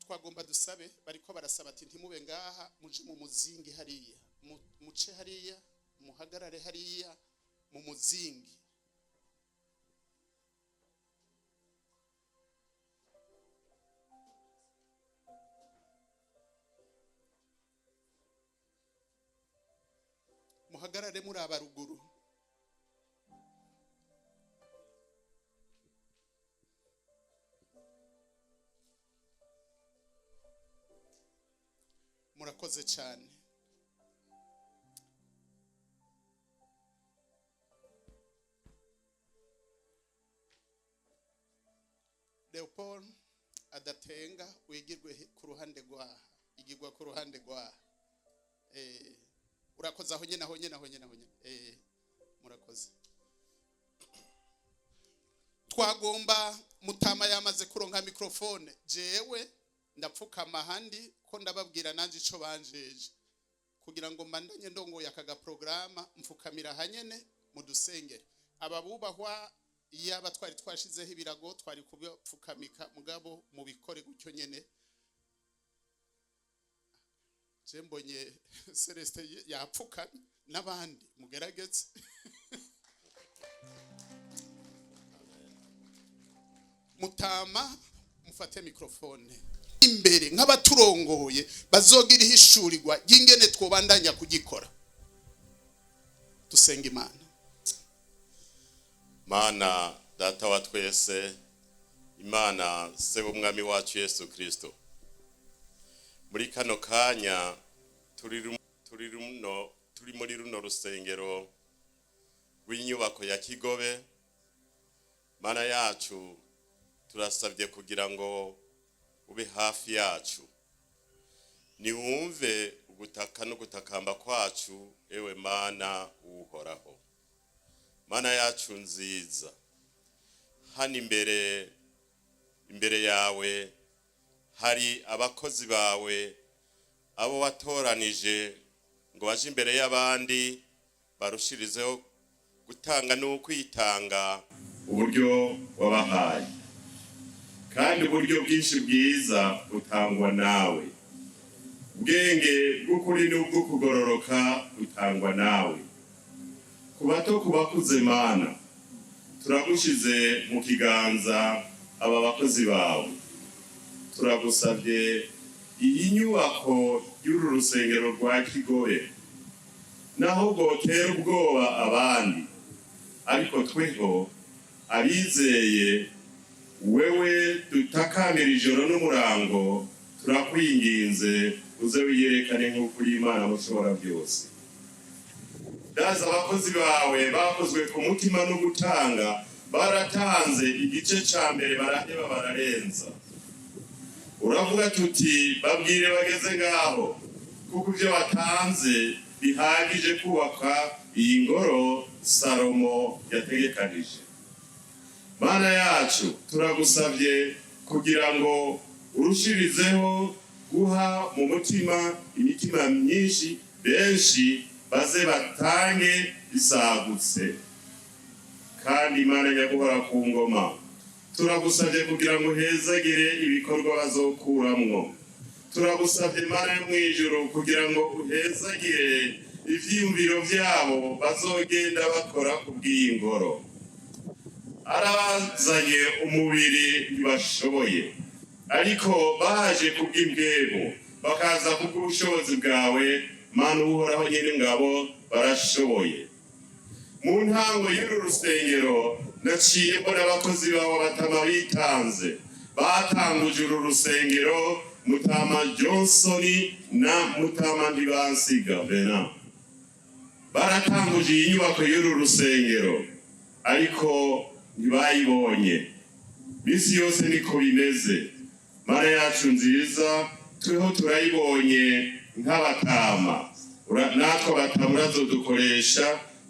Twagomba dusabe, bariko barasaba ati ntimube ngaha, muje mu muzingi hariya, muce hariya, muhagarare hariya mu muzingi. Muhagarare muri abaruguru. Murakoze cyane. Leopold adatenga wigirwe ku ruhande rwaha, igirwa ku ruhande rwaha. Urakoze aho nyene, aho nyene, aho nyene, aho nyene. Murakoze. Twagomba mutama yamaze kuronka microphone, jewe ndapfukama ahandi ko ndababwira nanje ico banjeje kugira ngo mbandanye ndongoye akaga programa, mfukamira hanyene mudusengere. Aba bubahwa iyaba twari twashizeho ibirago twari kubipfukamika, mugabo mubikore gutyo nyene. Je mbonye Celeste yapfukamye n'abandi mugerageze. Mutama mufate microphone imbere nk'abaturongoye bazogira ihishurirwa ry'ingene twobandanya kugikora. Dusenga Imana. Mana data wa twese, Imana se w'umwami wacu Yesu Kristo, muri kano kanya turi muri runo rusengero rw'inyubako ya Kigobe. Mana yacu, turasabye kugira ngo ube hafi yacu, niwumve ugutaka no gutakamba kwacu, ewe Mana uhoraho. Mana yacu nziza, hano imbere yawe hari abakozi bawe, abo watoranije ngo baje imbere y'abandi barushirizeho gutanga n'ukwitanga uburyo wabahaye, kandi uburyo bwinshi bwiza butangwa nawe, ubwenge bw'ukuri n'ubw'ukugororoka butangwa nawe. Ku bato ku bakuze, Mana turagushize mu kiganza aba bakozi bawe. Turagusabye iyi nyubako y'uru rusengero rwa Kigobe, naho bwotera ubwoba abandi, ariko tweho abizeye wewe dutakambira ijoro n'umurango, turakwinginze uze wiyerekane nk'uko uri Imana mushobora byose. Daza abakozi bawe bakozwe ku mutima no gutanga, baratanze igice ca mbere baraheba bararenza. Uravuga tuti babwire bageze ngaho, kuko ibyo batanze bihagije kubaka iyi ngoro Salomo yategekanije. Mana yacu, turagusabye kugira ngo urushirizeho guha mu mutima imitima myinshi, benshi baze batange isagutse. Kandi Imana nyaguhora ku ngoma, turagusabye kugira ngo uhezagire ibikorwa bazokuramwo. Turagusabye Imana yo mw'ijuru kugira ngo uhezagire ivyiyumviro vyabo bazogenda bakora kubw'iyi ngoro. Arabazanye umubiri ntibashoboye, ariko baje kubw'imbwebo, bakaza kubw'ubushobozi bwawe. Mana uhoraho nyene ngabo barashoboye. Mu ntango y'uru rusengero naciye mbona abakozi bawe batama bitanze, batanguje uru rusengero, Mutama Johnson na Mutama Ntibansiga Bena baratanguje iyi nyubako y'uru rusengero, ariko ntibayibonye. Misi yose niko bimeze. Mana yacu nziza, turiho turayibonye nk'abatama, natwe abatama urazodukoresha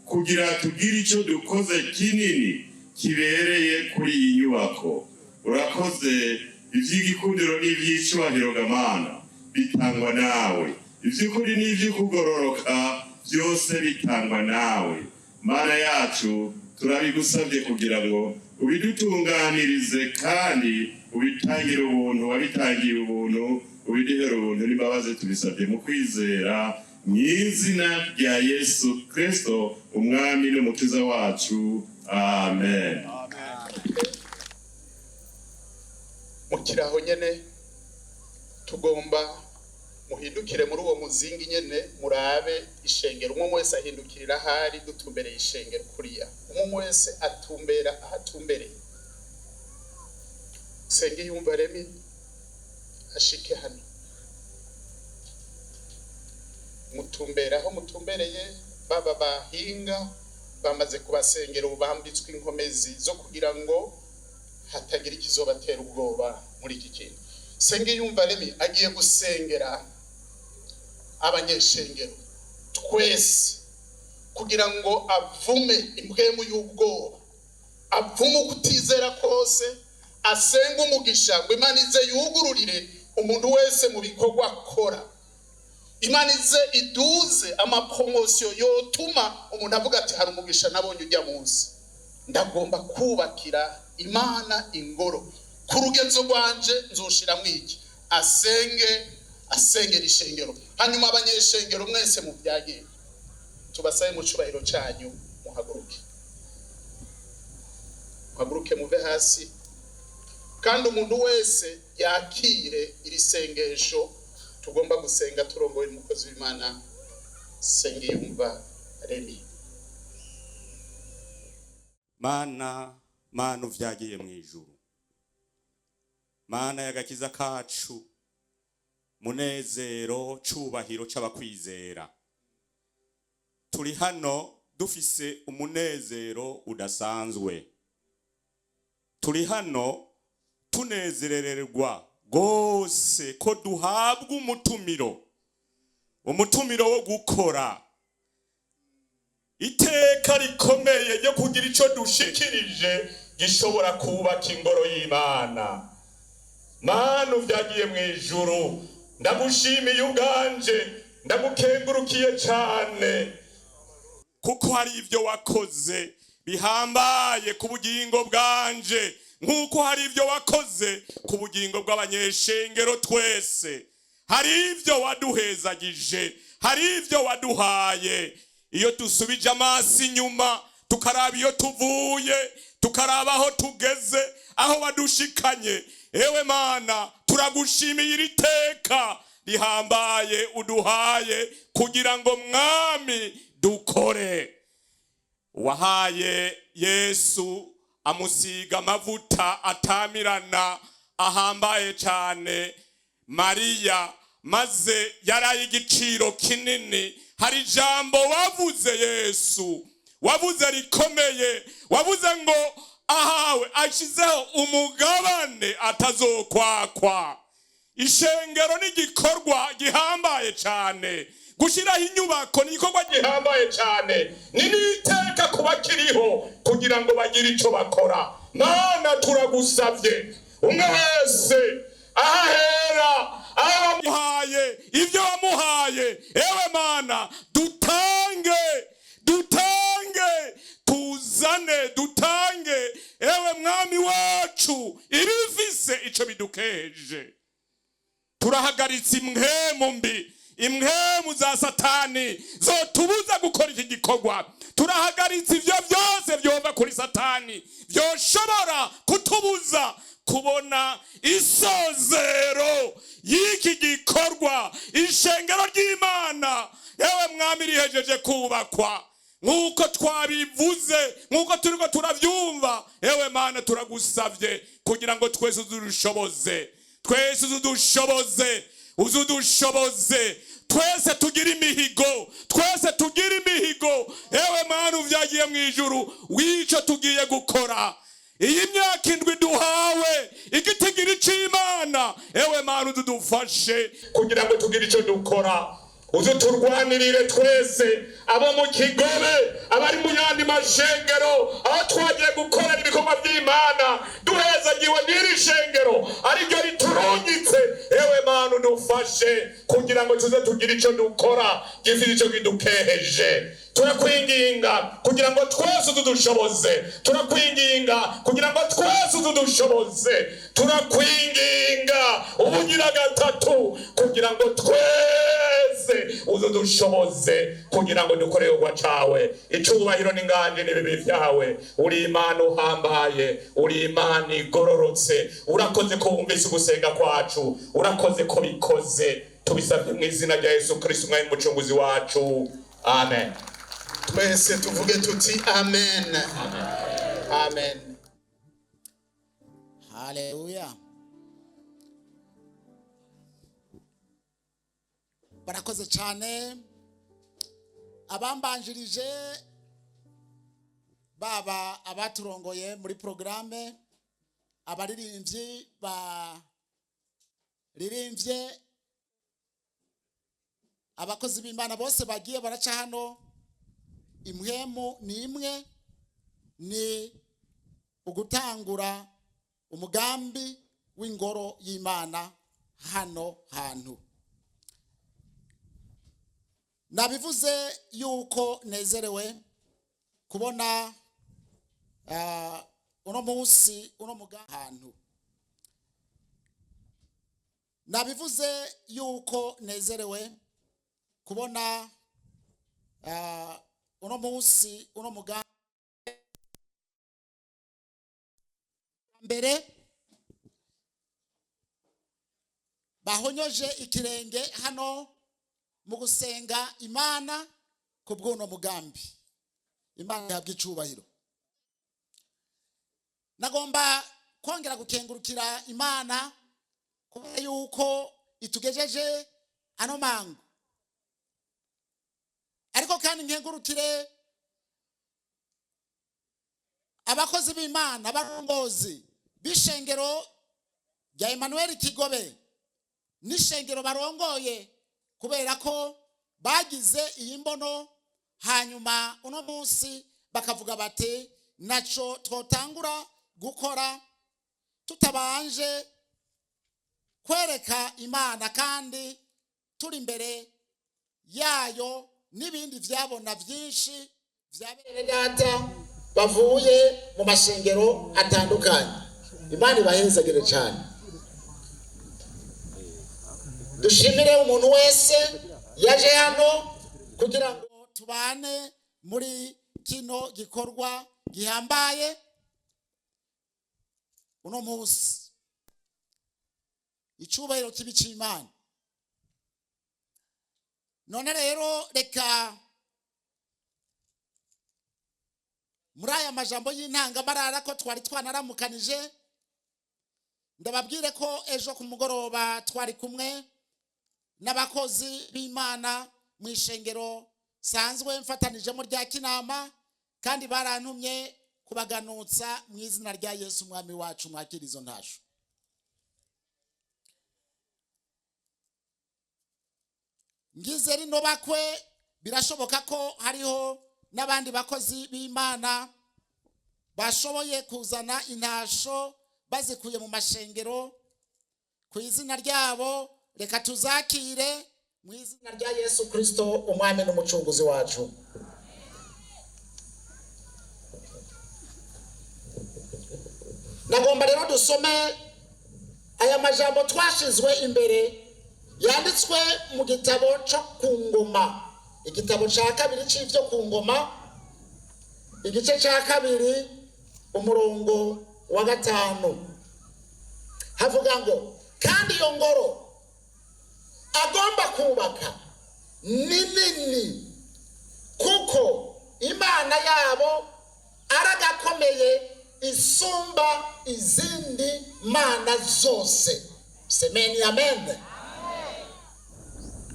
kugira tugire ico dukoze kinini kibereye kuri iyi nyubako. Urakoze. Ivy'igikundiro n'ivy'icubahiro gamana bitangwa nawe, ivy'ukuri n'ivy'ukugororoka byose bitangwa nawe. Mana yacu, turabigusabye kugira ngo ubidutunganirize kandi ubitangire ubuntu, wabitangiye ubuntu, ubiduhere ubuntu n'imbabazi. Tubisabye mu kwizera mu izina rya Yesu Kristo umwami n'umukiza wacu, amen. Mukiraho nyene tugomba Muhindukire muri uwo muzingi nyene, murabe ishengero. Umwe wese ahindukirira ahari, dutumbereye ishengero kuriya. Umwe wese atumbera aho atumbereye. Sengiyumva Remi ashike hano, mutumbera aho mutumbereye. Baba bahinga bamaze kubasengera, ubu bambitswe inkomezi zo kugira ngo hatagira ikizobatera ubwoba muri iki kintu. Sengiyumva Remi agiye gusengera abanyeshengero twese kugira ngo avume impwemu y'ubwoba, avume ukutizera kose, asenge umugisha ngo Imana ize yugururire umuntu wese mu bikorwa akora, Imana ize iduze ama promotion yotuma umuntu avuga ati: "Hari umugisha nabonye ujya munsi, ndagomba kubakira Imana ingoro ku rugenzo rwanje, nzoshiramwo iki." Asenge, asengera ishengero, hanyuma abanyeshengero mwese mubyagiye. Tubasabe mu cubahiro cyanyu muhaguruke, muhaguruke muve hasi, kandi umuntu wese yakire iri sengesho tugomba gusenga turongoye umukozi w'Imana Sengiyumva Remi. Mana, Mana uvyagiye mu ijuru, Mana y'agakiza kacu, munezero cubahiro c'abakwizera, turi hano dufise umunezero udasanzwe. Turi hano tunezerererwa gose ko duhabwa umutumiro, umutumiro wo gukora iteka rikomeye ryo kugira ico dushikirije gishobora kubaka ingoro y'Imana. Mana uvyagiye mu ijuru, ndagushimiye ubwanje, ndagukengurukiye cane kuko hari ibyo wakoze bihambaye ku bugingo bwanje, nk'uko hari ibyo wakoze ku bugingo bw'abanyeshengero twese. Hari ibyo waduhezagije, hari ibyo waduhaye. Iyo dusubije amaso inyuma, tukaraba iyo tuvuye, tukaraba aho tugeze, aho wadushikanye, ewe Mana, turagushimiye iri teka rihambaye uduhaye kugira ngo, Mwami, dukore. Wahaye Yesu amusiga amavuta atamirana ahambaye cyane Mariya, maze yaraye igiciro kinini. Hari ijambo wavuze, Yesu, wavuze rikomeye, wavuze ngo ahawe ashyizeho umugabane atazokwakwa. Ishengero ni igikorwa gihambaye cyane. Gushyiraho inyubako ni igikorwa gihambaye cyane, ni n'iteka kuba kiriho kugira ngo bagire icyo bakora. Mana, turagusabye, umwe wese ahahera, aho wamuhaye ibyo wamuhaye, ewe Mana, dutange, dutange, tuzane, dutange, ewe Mwami wacu, ibifise icyo bidukeje. Turahagaritse impwemu mbi, impwemu za Satani zotubuza gukora iki gikorwa. Turahagaritse ibyo byose byova kuri Satani byoshobora kutubuza kubona isozero y'iki gikorwa. Ishengero ry'Imana, ewe Mwami, rihejeje kubakwa nk'uko twabivuze, nk'uko turiko turabyumva. Ewe Mana, turagusabye kugira ngo twese uzudushoboze, twese uzudushoboze, uzudushoboze twese tugire imihigo, twese tugire imihigo, ewe Mana uvyagiye mu ijuru, w'ico tugiye gukora iyi myaka 7 duhawe igitigiri c'Imana. Ewe Mana, uzudufashe kugira ngo tugire ico dukora. Uzuturwanirire twese, abo mu Kigobe, abari mu yandi mashengero, aho twagiye gukora ibikorwa by'Imana, duhezagiwe n'iri shengero ariryo riturungitse. Ewe Mana, udufashe kugira ngo tuze tugire ico dukora gifite ico kidukeheje. Turakwinginga kugira ngo twese ududushoboze, turakwinginga kugira ngo twese ududushoboze, turakwinginga ubugira gatatu kugira ngo twese uzudushoboze kugira ngo dukore igikorwa cawe. Icubahiro n'inganje n'ibibi vyawe. Uri Imana uhambaye, uri Imana igororotse. Urakoze ko wumvise ugusenga kwacu, urakoze ko bikoze. Tubisabye mu izina rya Yesu Kristo, umwami mucunguzi wacu, amen. Twese tuvuge tuti amen, amen. Haleluya. Barakoze cyane abambanjirije, baba abaturongoye muri porogaramu, abaririmbyi baririmbye, abakozi b'Imana bose bagiye baraca hano. Impwemu ni imwe, ni ugutangura umugambi w'ingoro y'Imana hano hantu. Nabivuze yuko nezerewe kubona uno munsi uno mugambi. Nabivuze yuko nezerewe kubona uno munsi uno mugambi. Mbere bahonyoje ikirenge hano mu gusenga Imana ku bw'uno mugambi. Imana ihabwa icubahiro. Nagomba kongera gukengurukira Imana kubera yuko itugejeje ano mango, ariko kandi nkengurukire abakozi b'Imana, abarongozi b'ishengero rya Emmanuel Kigobe n'ishengero barongoye, kubera ko bagize iyi mbono, hanyuma uno munsi bakavuga bati naco twotangura gukora tutabanje kwereka Imana kandi turi imbere yayo n'ibindi vyabona vyinshi vya bene data bavuye mu mashengero atandukanye. Imana ibahezagire cyane. Dushimire umuntu wese yaje hano kugira ngo tubane muri kino gikorwa gihambaye uno munsi. Icubahiro kibi c'Imana. None rero reka muri aya majambo y'intangamarara ko twari twanaramukanije, ndababwire ko ejo ku mugoroba twari kumwe n'abakozi b'Imana mu ishengero sanzwe mfatanijemo rya Kinama, kandi barantumye kubaganutsa mu izina rya Yesu umwami wacu. Mwakira izo ntasho. Ngize rino bakwe, birashoboka ko hariho n'abandi bakozi b'Imana bashoboye kuzana intasho bazikuye mu mashengero ku izina ryabo. Reka tuzakire mu izina rya Yesu Kristo umwami n'umucunguzi wacu. Nagomba rero dusome aya majambo twashizwe imbere yanditswe mu gitabo cyo ku ngoma, igitabo cya kabiri cy'ibyo ku ngoma, igice cya kabiri umurongo wa 5. Havuga ngo kandi iyo ngoro agomba kubaka ni nini, kuko Imana yabo aragakomeye isumba izindi mana zose. Semeni amen.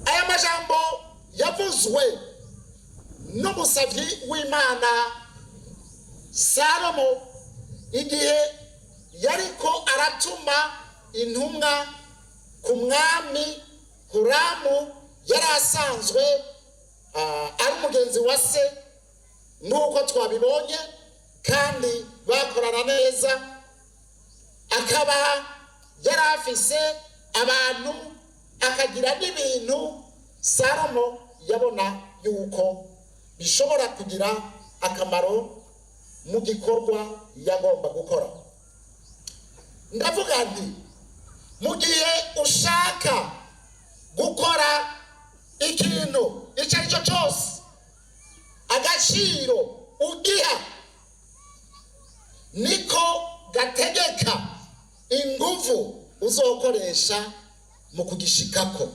Aya majambo yavuzwe n'umusavyi w'Imana Salomo igihe yariko aratuma intumwa ku mwami Huramu, yari asanzwe ari umugenzi wa se nk'uko twabibonye, kandi bakorana neza, akaba yari afise abantu akagira n'ibintu Salomo yabona yuko bishobora kugira akamaro mu gikorwa yagomba gukora. Ndavuga nti mu gihe ushaka gukora ikintu icyo ari cyo cyose, agaciro ugiha niko gategeka inguvu uzokoresha mu kugishikako.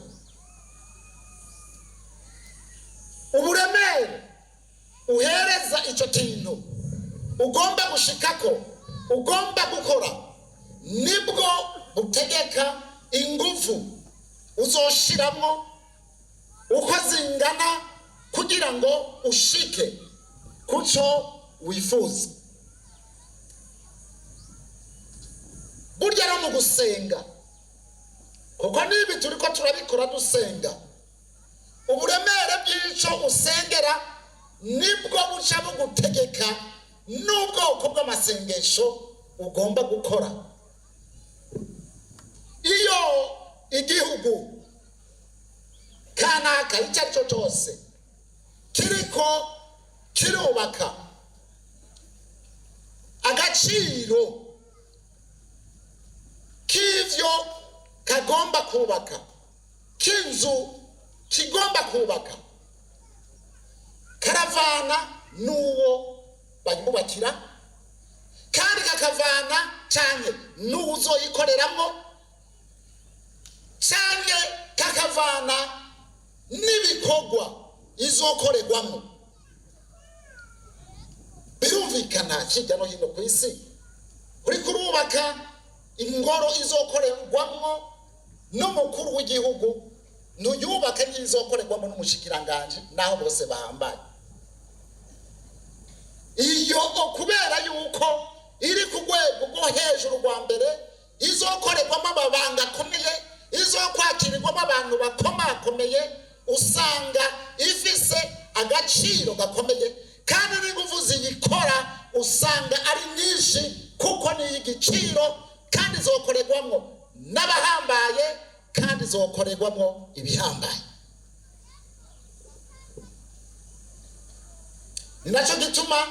Icyo kintu ugomba gushikako, ugomba gukora, nibwo butegeka ingufu uzoshiramo uko zingana kugira ngo ushike kuco wifuza. Burya no mu gusenga, kuko nibi turiko turabikora dusenga, uburemere bw'ico usengera nibwo buca bugutegeka n'ubwoko bw'amasengesho ugomba gukora. Iyo igihugu kanaka icyo ari cyo cyose kiriko kirubaka, agaciro k'ivyo kagomba kubaka, k'inzu kigomba kubaka, karavana n'uwo bayubakira, kandi kakavana canke n'uwuzoyikoreramwo, canke kakavana n'ibikorwa izokorerwamo. Birumvikana hirya no hino ku isi, uriko urubaka ingoro izokorerwamwo n'umukuru w'igihugu, ntuyubake n'izokorerwamo n'umushikiranganji, naho bose bahambaye. Iyo kubera yuko iri ku rwego rwo hejuru rwa mbere, izokorerwamo amabanga akomeye, izokwakirirwamo abantu bakomakomeye, usanga ifise agaciro gakomeye, kandi n'ingufu ziyikora usanga ari nyinshi, kuko ni igiciro, kandi izokorerwamo n'abahambaye, kandi izokorerwamo ibihambaye. Ni nacyo gituma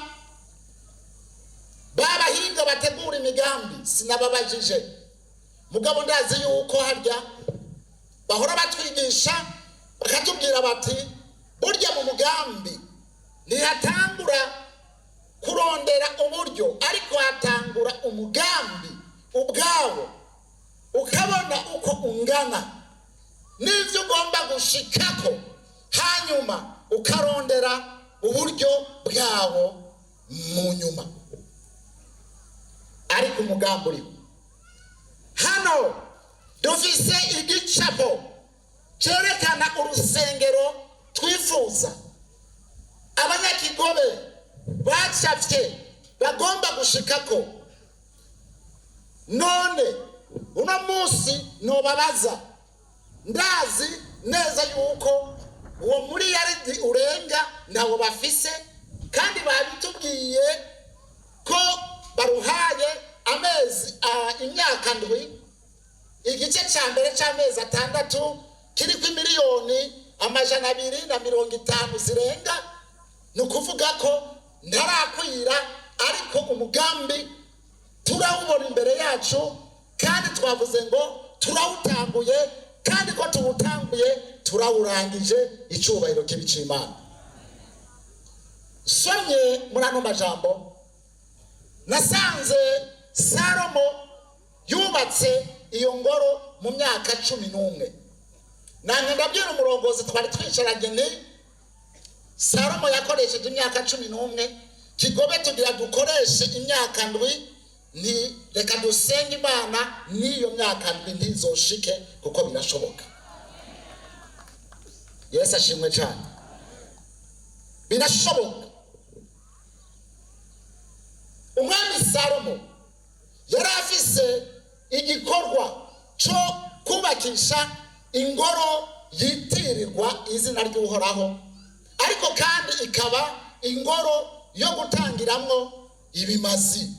babahinga bategura imigambi, sinababajije mugabo ndazi yuko harya bahora batwigisha bakatubwira bati burya mu mugambi ntihatangura kurondera uburyo, ariko hatangura umugambi ubwawo, ukabona uko ungana n'ivyo ugomba gushikako, hanyuma ukarondera uburyo bwawo mu nyuma. Ariko umugambi uriho. Hano dufise igicapo cyerekana urusengero twifuza, abanyakigobe bacafye bagomba gushikako. None uno munsi nobabaza, ndazi neza yuko uwo muri yaridi urenga ntawo bafise, kandi babitubwiye ko baruhaye amezi imyaka 7, igice cya mbere cy'amezi 6 kiriko 250,000,000 zirenga. Ni ukuvuga ko ntarakwira, ariko umugambi turawubona imbere yacu, kandi twavuze ngo turawutanguye, kandi ko tuwutanguye turawurangije. Icyubahiro kibe ic'Imana. Somye muri ano majambo, nasanze Salomo yubatse iyo ngoro mu myaka 11. Nanjye ndabwira umurongozi twari twicaranye nti Salomo yakoresheje imyaka 11, Kigobe tugira dukoreshe imyaka 7, ni reka dusenge Imana n'iyo myaka 7 ntizoshike, kuko birashoboka. Yesu ashimwe cyane. Birashoboka. Umwami Salomo yari afise igikorwa cyo kubakisha ingoro yitirirwa izina ry'Uhoraho, ariko kandi ikaba ingoro yo gutangiramwo ibimazi.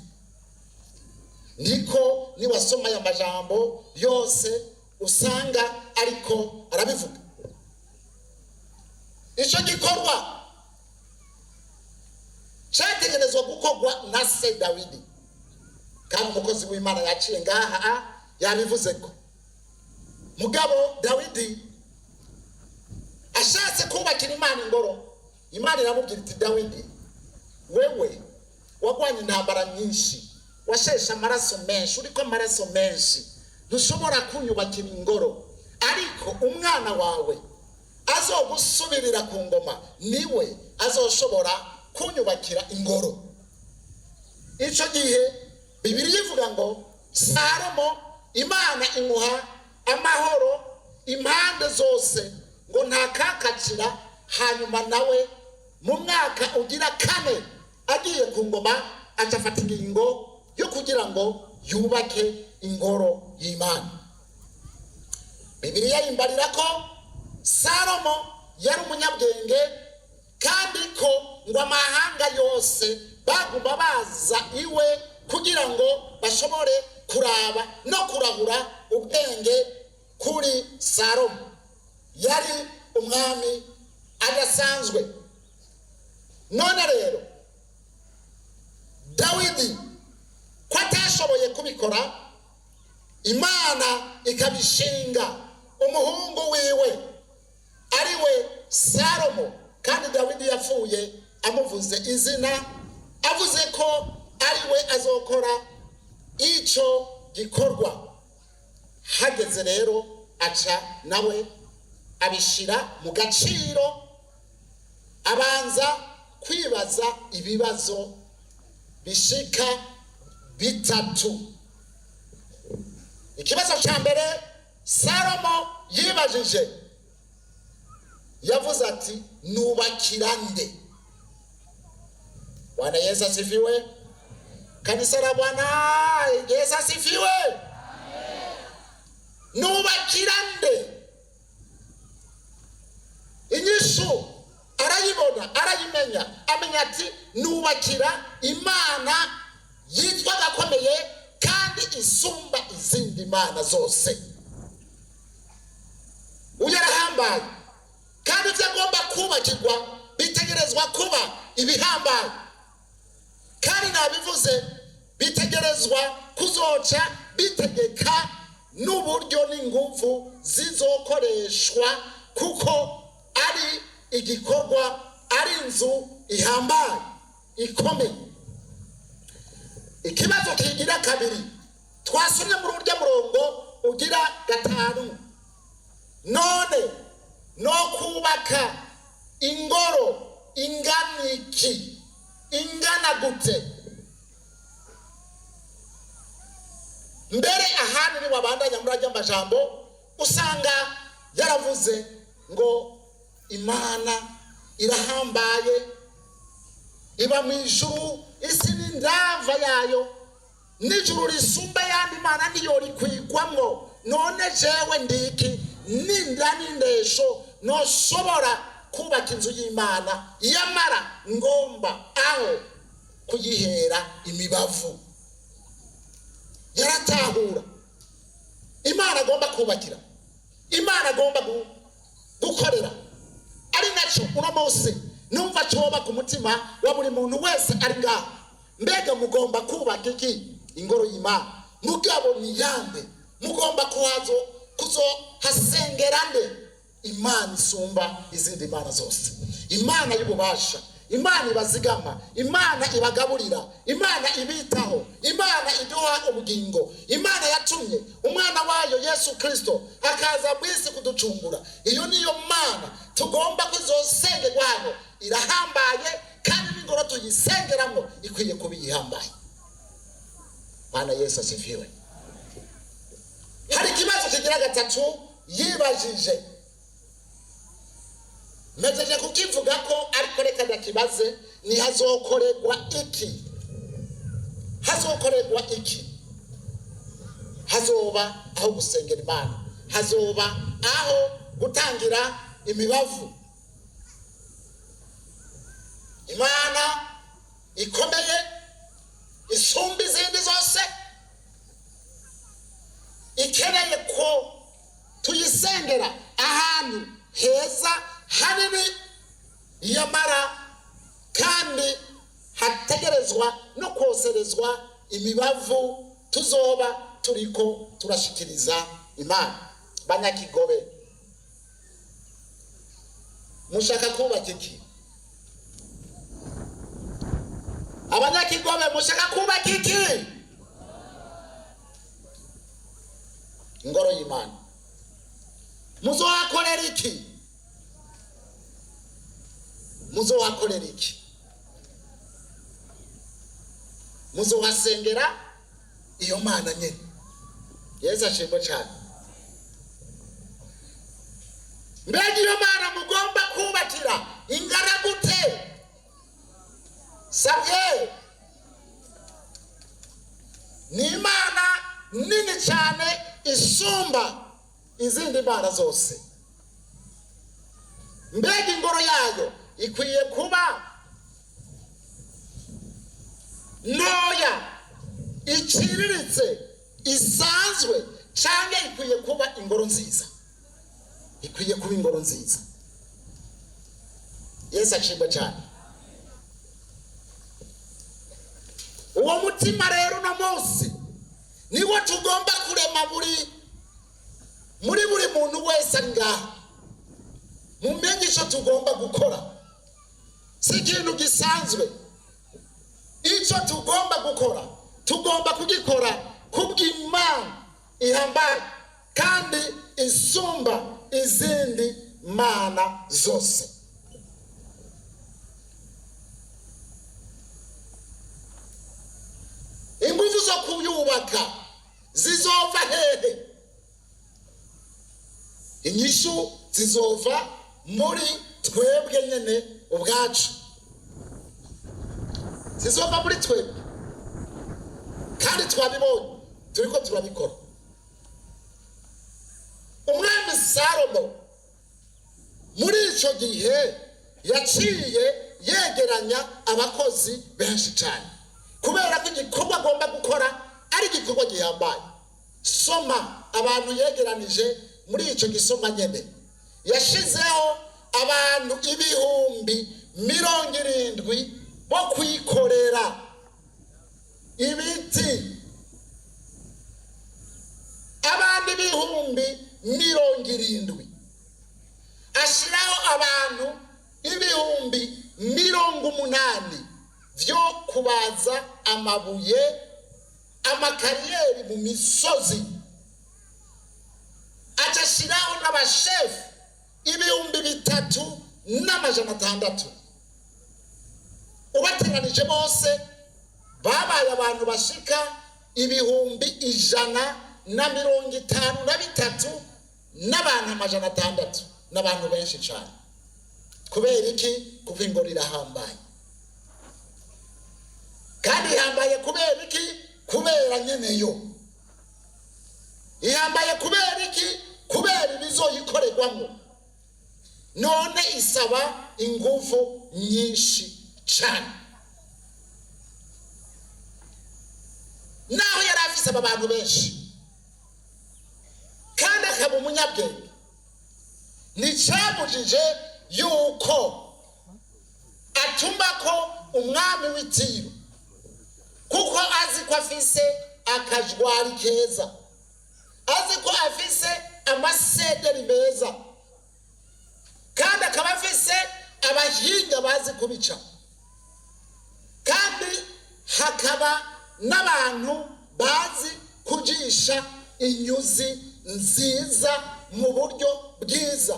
Niko niwasoma aya majambo yose usanga ariko arabivuga. Ico gikorwa cyategerezwa gukorwa na se Dawidi, kandi umukozi w'Imana yaciye ngaha yabivuze ko mugabo Dawidi ashatse kubakira Imana ingoro, Imana iramubwira iti Dawidi, wewe wagwanye intambara nyinshi, washeshe amaraso menshi, uriko amaraso menshi, ntushobora kunyubakira ingoro, ariko umwana wawe azogusubirira ku ngoma niwe azoshobora Kunyubakira ingoro. Icyo gihe Bibiliya ivuga ngo Salomo Imana imuha amahoro impande zose, ngo ntakakacira. Hanyuma nawe mu mwaka ugira kane agiye ku ngoma, aca afata ingingo yo kugira ngo yubake ingoro y'Imana. Bibiliya yimbarira ko Salomo yari umunyabwenge, kandi ko ngo amahanga yose baguma baza iwe kugira ngo bashobore kuraba no kurahura ubwenge kuri Salomo. Yari umwami adasanzwe. None rero Dawidi ko atashoboye kubikora, Imana ikabishinga umuhungu wiwe ari we Salomo, kandi Dawidi yapfuye amuvuze izina, avuze ko ari we azokora icyo gikorwa. Hageze rero aca nawe abishyira mu gaciro, abanza kwibaza ibibazo bishika bitatu. Ikibazo cya mbere Salomo yibajije, yavuze ati: "Nubakira nde?" Bwana Yesu asifiwe! Kanisa la Bwana, Yesu asifiwe! Nubakira nde? Inyishu arayibona, arayimenya, amenya ati: "Nubakira Imana yitwa gakomeye kandi isumba izindi mana zose." Uyu arahambaye, kandi ibyo agomba kubakirwa bitegerezwa kuba ibihambaye, kandi nabivuze, bitegerezwa kuzoca bitegeka n'uburyo n'ingufu zizokoreshwa, kuko ari igikorwa, ari inzu ihambaye ikomeye. Ikibazo kigira kabiri twasomye muri urya murongo ugira gatanu: "None no kubaka ingoro ingana iki, ingana gute?" Mbere ahandi ni wabandanya muri ajya amajambo, usanga yaravuze ngo Imana irahambaye, iba mu ijuru, isi n'indava yayo, n'ijuru risumba yandi mana niyo rikwigwamwo. None jewe ndiki ninda n'indesho noshobora kubaka inzu y'Imana? Yamara ngomba aho kuyihera imibavu. Yaratahura Imana agomba kubakira, Imana agomba gukorera. Ari nacyo uno munsi numva cyoba ku mutima wa buri muntu wese ari ngaho. Mbega mugomba kubaka iki? Ingoro y'Imana. Mugabo ni yande? Mugomba kuhazo kuzohasengera nde? Imana isumba izindi mana zose, Imana y'ububasha, Imana ibazigama, Imana ibagaburira, Imana ibitaho, Imana iduha ubugingo, Imana yatumye umwana wayo Yesu Kirisito akaza mu isi kuducungura. Iyo niyo Mana tugomba kuzosengerwa hano. Irahambaye, kandi n'ingoro tuyisengeramo ikwiye kuba iyihambaye. Bwana Yesu asifiwe! Hari ikibazo kigira gatatu yibajije, mpejeje kukivuga ko, ariko reka ndakibaze: ni hazokorerwa iki? Hazokorerwa iki? Hazoba aho gusengera Imana, hazoba aho gutangira imibavu. Imana ikomeye isumba izindi zose ikeneye ko tuyisengera ahantu heza hanini, yamara kandi hategerezwa no koserezwa imibavu tuzoba turiko turashikiriza Imana. Banyakigobe, mushaka kubaka iki? Abanyakigobe, mushaka kubaka iki? Ingoro y'Imana. Muzohakorera iki? Muzohakorera iki? Muzohasengera iyo Mana nyene. Yesu ashimwe cyane. Mbega iyo Mana mugomba kubakira ingana gute? Sabye ni Imana nini cyane isumba izindi mana zose. Mbega ingoro yayo ikwiye kuba ntoya, iciriritse, isanzwe, cyangwa ikwiye kuba ingoro nziza? Ikwiye kuba ingoro nziza. Yesu ashimwe cyane. Uwo mutima rero uno munsi niwo tugomba kurema muri buri muntu wese ari ngaha. Mumenye icyo tugomba gukora, si ikintu gisanzwe. Icyo tugomba gukora tugomba kugikora kubw'Imana ihambaye kandi isumba izindi mana zose. Ingufu zo kuyubaka zizova hehe? Inyishu zizova muri twebwe nyene ubwacu, zizova muri twebwe, kandi twabibonye turiko turabikora. Umwami Salomo muri ico gihe yaciye yegeranya abakozi benshi cyane, kubera ko igikorwa agomba gukora ari igikorwa gihambaye. Soma abantu yegeranije muri ico gisoma nyene, yashizeho abantu 70,000 bo kwikorera ibiti, abandi 70,000. Ashiraho abantu 80,000 vyo kubaza amabuye, amakariyeri mu misozi. Acashiraho n'abashefu 3,600. Ubateranije bose babaye abantu bashika 153,600 n'abantu 600, n'abantu benshi cyane. Kubera iki? Kuko ingoro irahambaye. Kandi ihambaye kubera iki? Kubera nyeneyo. Ihambaye kubera iki? Kubera ibizoyikorerwamo. None isaba ingufu nyinshi cyane. Naho yari afise aba bantu benshi kandi akaba umunyabwenge, nticabujije yuko atuma ko umwami w'Itiro, kuko azi ko afise akajwari keza, azi ko afise amasederi meza, kandi akaba afise abahinga bazi kubica, kandi hakaba n'abantu bazi kujisha inyuzi nziza mu buryo bwiza.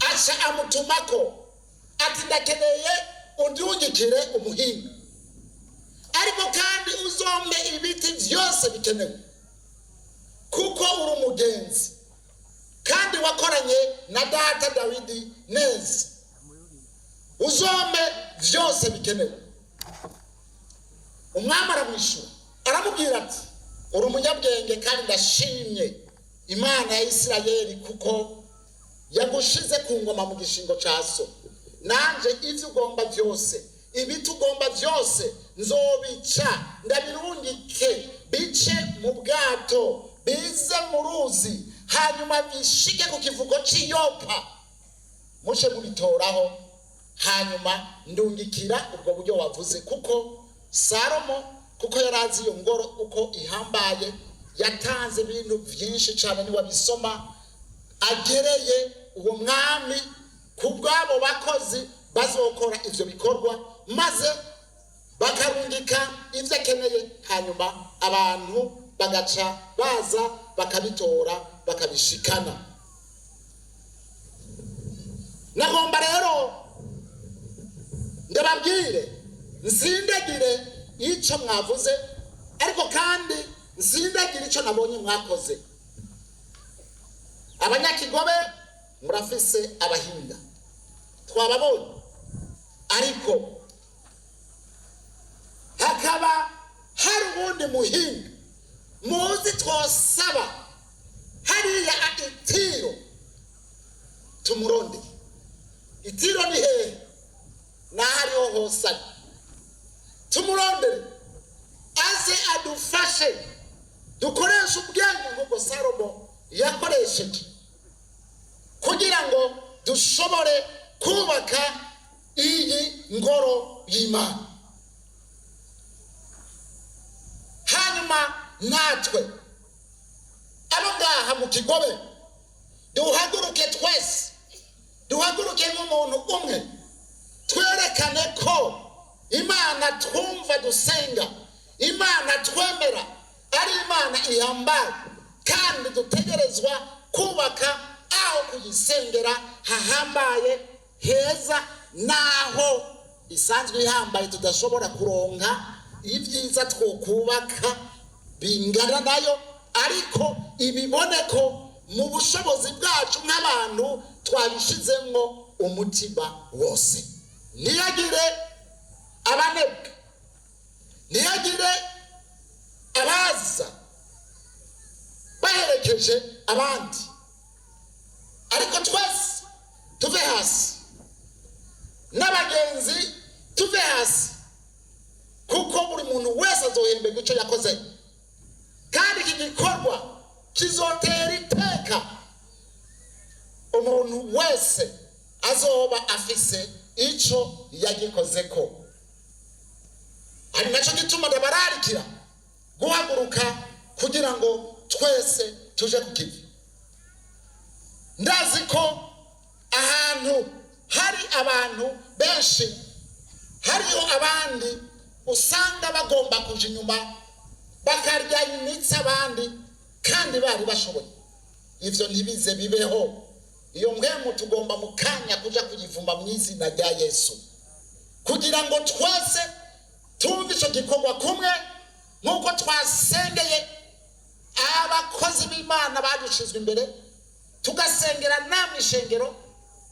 Aca amutumako ati ndakeneye undungikire umuhinga, ariko kandi uzombe ibiti byose bikenewe, kuko uri umugenzi kandi wakoranye na data Dawidi neza, uzombe byose bikenewe. Umwami aramwishura aramubwira ati uri umunyabwenge kandi ndashimye Imana ya Isirayeli kuko yagushize ku ngoma mu gishingo ca so. Nanje ivyo ugomba byose, ibiti ugomba byose nzobica ndabirungike, bice mu bwato, bize mu ruzi, hanyuma bishike ku kivugo cy'iyopa, muce mubitoraho. Hanyuma ndungikira ubwo buryo wavuze. Kuko Salomo, kuko yarazi iyo ngoro uko ihambaye, yatanze ibintu byinshi cyane. Niwabisoma agereye uwo mwami kubwabo bakozi bazokora ivyo bikorwa, maze bakarungika ivyo akeneye, hanyuma abantu bagaca baza bakabitora bakabishikana. Nagomba rero Ndababwire nsindagire icyo mwavuze, ariko kandi nsindagire icyo nabonye mwakoze. Abanyakigobe murafise abahinga twababonye, ariko hakaba hari ubundi muhinga muzi twosaba hariya itiro tumuronde. Itiro ni hehe? N'ahariho hose ari, tumurondere aze adufashe dukoreshe ubwenge nk'ubwo Salomo yakoresheje kugira ngo dushobore kubaka iyi ngoro y'Imana. Hanyuma natwe abo ngaha mu Kigobe duhaguruke twese, duhaguruke nk'umuntu umwe, twerekane ko Imana twumva dusenga, Imana twemera ari Imana ihambaye, kandi dutegerezwa kubaka aho kuyisengera hahambaye heza, naho isanzwe ihambaye tudashobora kuronka ibyiza twokubaka bingana nayo, ariko ibiboneko mu bushobozi bwacu nk'abantu twabishizemwo umutima wose. Ntiyagire abanebwe, ntiyagire abaza baherekeje abandi, ariko twese tuve hasi n'abagenzi tuve hasi, kuko buri muntu wese azohemberwa icyo yakoze, kandi iki gikorwa kizotera iteka umuntu wese azoba afise icyo yagikozeko. Ari nacyo gituma ndabararikira guhaguruka kugira ngo twese tuje ku kivi. Ndazi ko ahantu hari abantu benshi hariho abandi usanga bagomba kuja inyuma bakarya imitsi abandi kandi bari bashoboye. Ivyo ntibize bibeho. Iyo mpwemu tugomba mu kanya kuja kuyivumba mu izina rya Yesu, kugira ngo twese tumve ico gikorwa kumwe nk'uko twasengeye abakozi b'Imana badushizwe imbere, tugasengera namwe ishengero.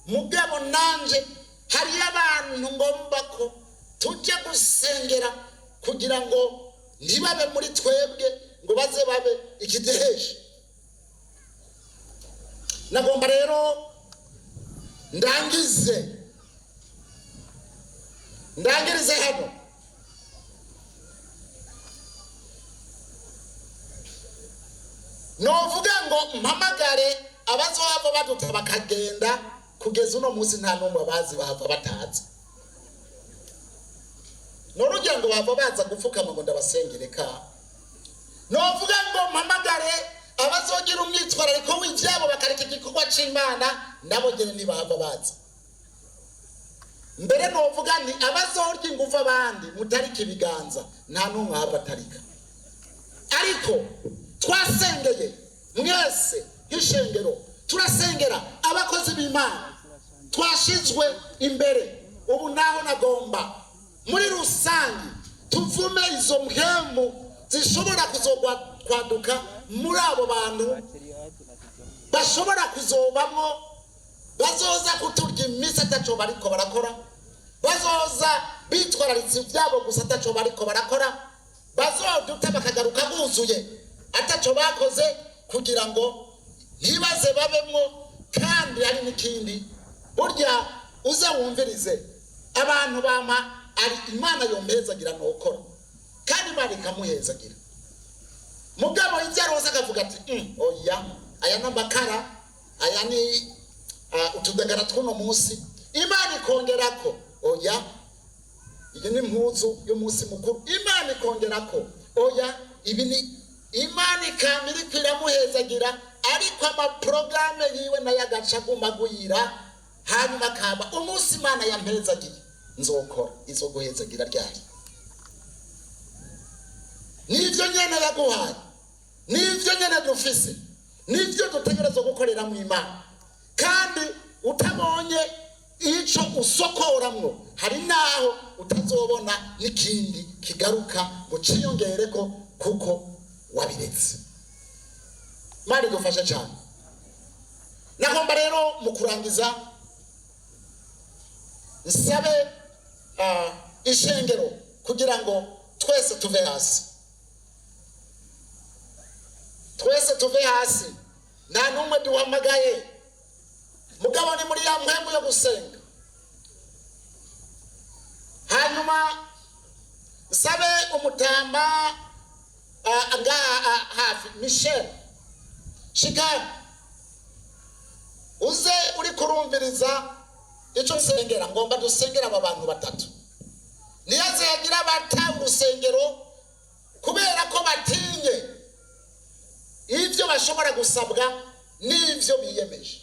Mugabo nanje hariyo abantu ngomba ko tujya gusengera kugira ngo ntibabe muri twebwe ngo baze babe ikideheje. Nagomba rero ndangirize hano. Novuga ngo mpamagare abazohava baduta bakagenda, kugeza uno munsi nta n'umwe bazi bahava batazi. Norugira ngo bahava baza gupfukama ngo ndabasengereka. Novuga ngo mpamagare abazogira umwitwarariko w'ivyabo bakareka igikorwa c'Imana, nabo nyene ntibahava baza. Mbere novuga nti abazorya ingufu abandi mutarika ibiganza, nta n'umwe ahava atarika. Ariko twasengeye mwese nk'ishengero, turasengera abakozi b'Imana twashizwe imbere. Ubu naho nagomba muri rusange tuvume izo mpemu zishobora kuzokwaduka muri abo bantu bashobora kuzobamwo, bazoza kuturya iminsi ataco bariko barakora, bazoza bitwararitse ivyabo gusa ataco bariko barakora, bazoduta bakagaruka buzuye ataco bakoze, kugira ngo ntibaze babemwo. Kandi hari n'ikindi, burya uze wumvirize abantu bampa ari Imana yompezagira nokora, kandi Imana ikamuhezagira. Mugabo ivyo aronse akavuga ati oya, aya n'amakara, aya ni utudagara tw'uno munsi. Imana ikongerako oya, iyi ni impuzu y'umunsi mukuru. Imana ikongerako oya, ibi ni Imana ikama iriko iramuhezagira, ariko amaprograme yiwe nayo agaca aguma agwira. Hanyuma akaba umunsi Imana yampezagiye nzokora, izoguhezagira ryari? Nivyo nyene yaguhaye, nivyo nyene dufise, nivyo dutegerezwa gukorera mu Imana. Kandi utabonye Ico usokoramwo hari naho utazobona n'ikindi kigaruka ngo ciyongereko kuko wabiretse. Imana idufashe cyane. Nagomba rero mu kurangiza nsabe ishengero kugira ngo twese tuve hasi, twese tuve hasi, nta n'umwe duhamagaye, mugabo ni muri ya mpwemu yo gusenga. Hanyuma nsabe umutamba ngaha hafi Michel Shikani, uze uri kurumviriza icyo nsengera. Ngomba dusengera aba bantu batatu, niyaze yagira bata urusengero kubera ko batinye ibyo bashobora gusabwa n'ibyo biyemeje.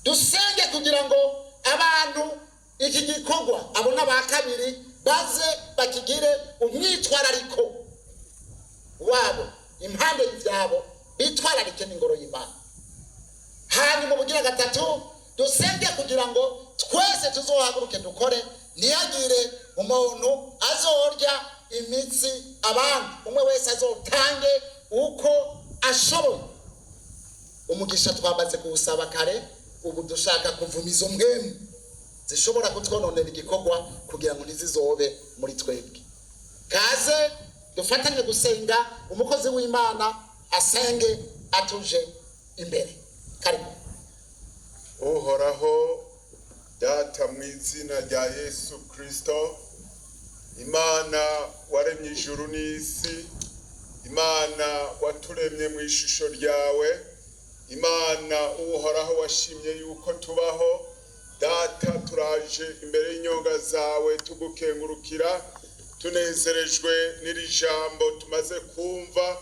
Dusenge kugira ngo abantu iki gikorwa abo n'aba kabiri baze bakigire umwitwarariko wabo, impande y'ibyabo bitwararike n'ingoro y'Imana. Hanyuma ubugira gatatu, dusenge kugira ngo twese tuzohaguruke dukore, ntihagire umuntu azorya imitsi abandi, umwe wese azotange uko ashoboye. Umugisha twamaze kuwusaba kare, ubu dushaka kuvuma izo mpwemu zishobora kutwononera igikorwa kugira ngo ntizizobe muri twebwe. Kaze dufatanye gusenga, umukozi w'Imana asenge atuje imbere. Karibu. Uhoraho Data, mu izina rya Yesu Kristo, Imana waremye ijuru n'isi, Imana waturemye mu ishusho ryawe, Imana Uhoraho washimye yuko tubaho, Data turaje imbere y'inyonga zawe tugukengurukira, tunezerejwe n'iri jambo tumaze kumva,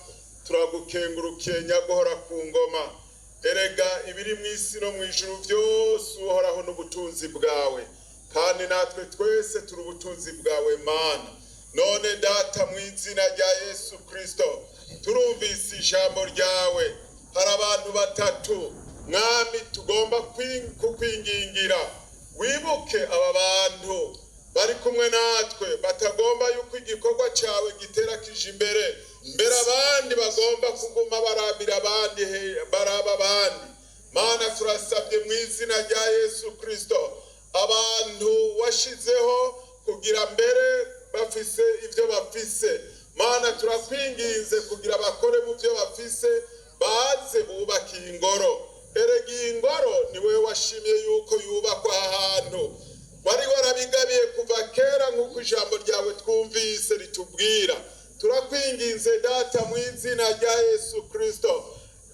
turagukengurukiye nyaguhora ku ngoma. Erega ibiri mu isi no mu ijuru byose Uhoraho n'ubutunzi bwawe, kandi natwe twese turi ubutunzi bwawe Mana. None Data mu izina rya Yesu Kristo, turumvise ijambo ryawe. Hari abantu batatu Mwami tugomba kukwingingira, wibuke aba bantu bari kumwe natwe batagomba yuko igikorwa cyawe gitera kije imbere, mbere abandi bagomba kuguma barabira abandi, baraba abandi. Mana turasabye mu izina rya Yesu Kristo, abantu washizeho kugira mbere bafise ibyo bafise, Mana turakwinginze kugira bakore mu byo bafise, baze bubake ingoro. Erega iyi ngoro ni wewe washimye yuko yubakwa ahantu wari warabigabiye kuva kera, nk'uko ijambo ryawe twumvise ritubwira. Turakwinginze Data mu izina rya Yesu Kristo,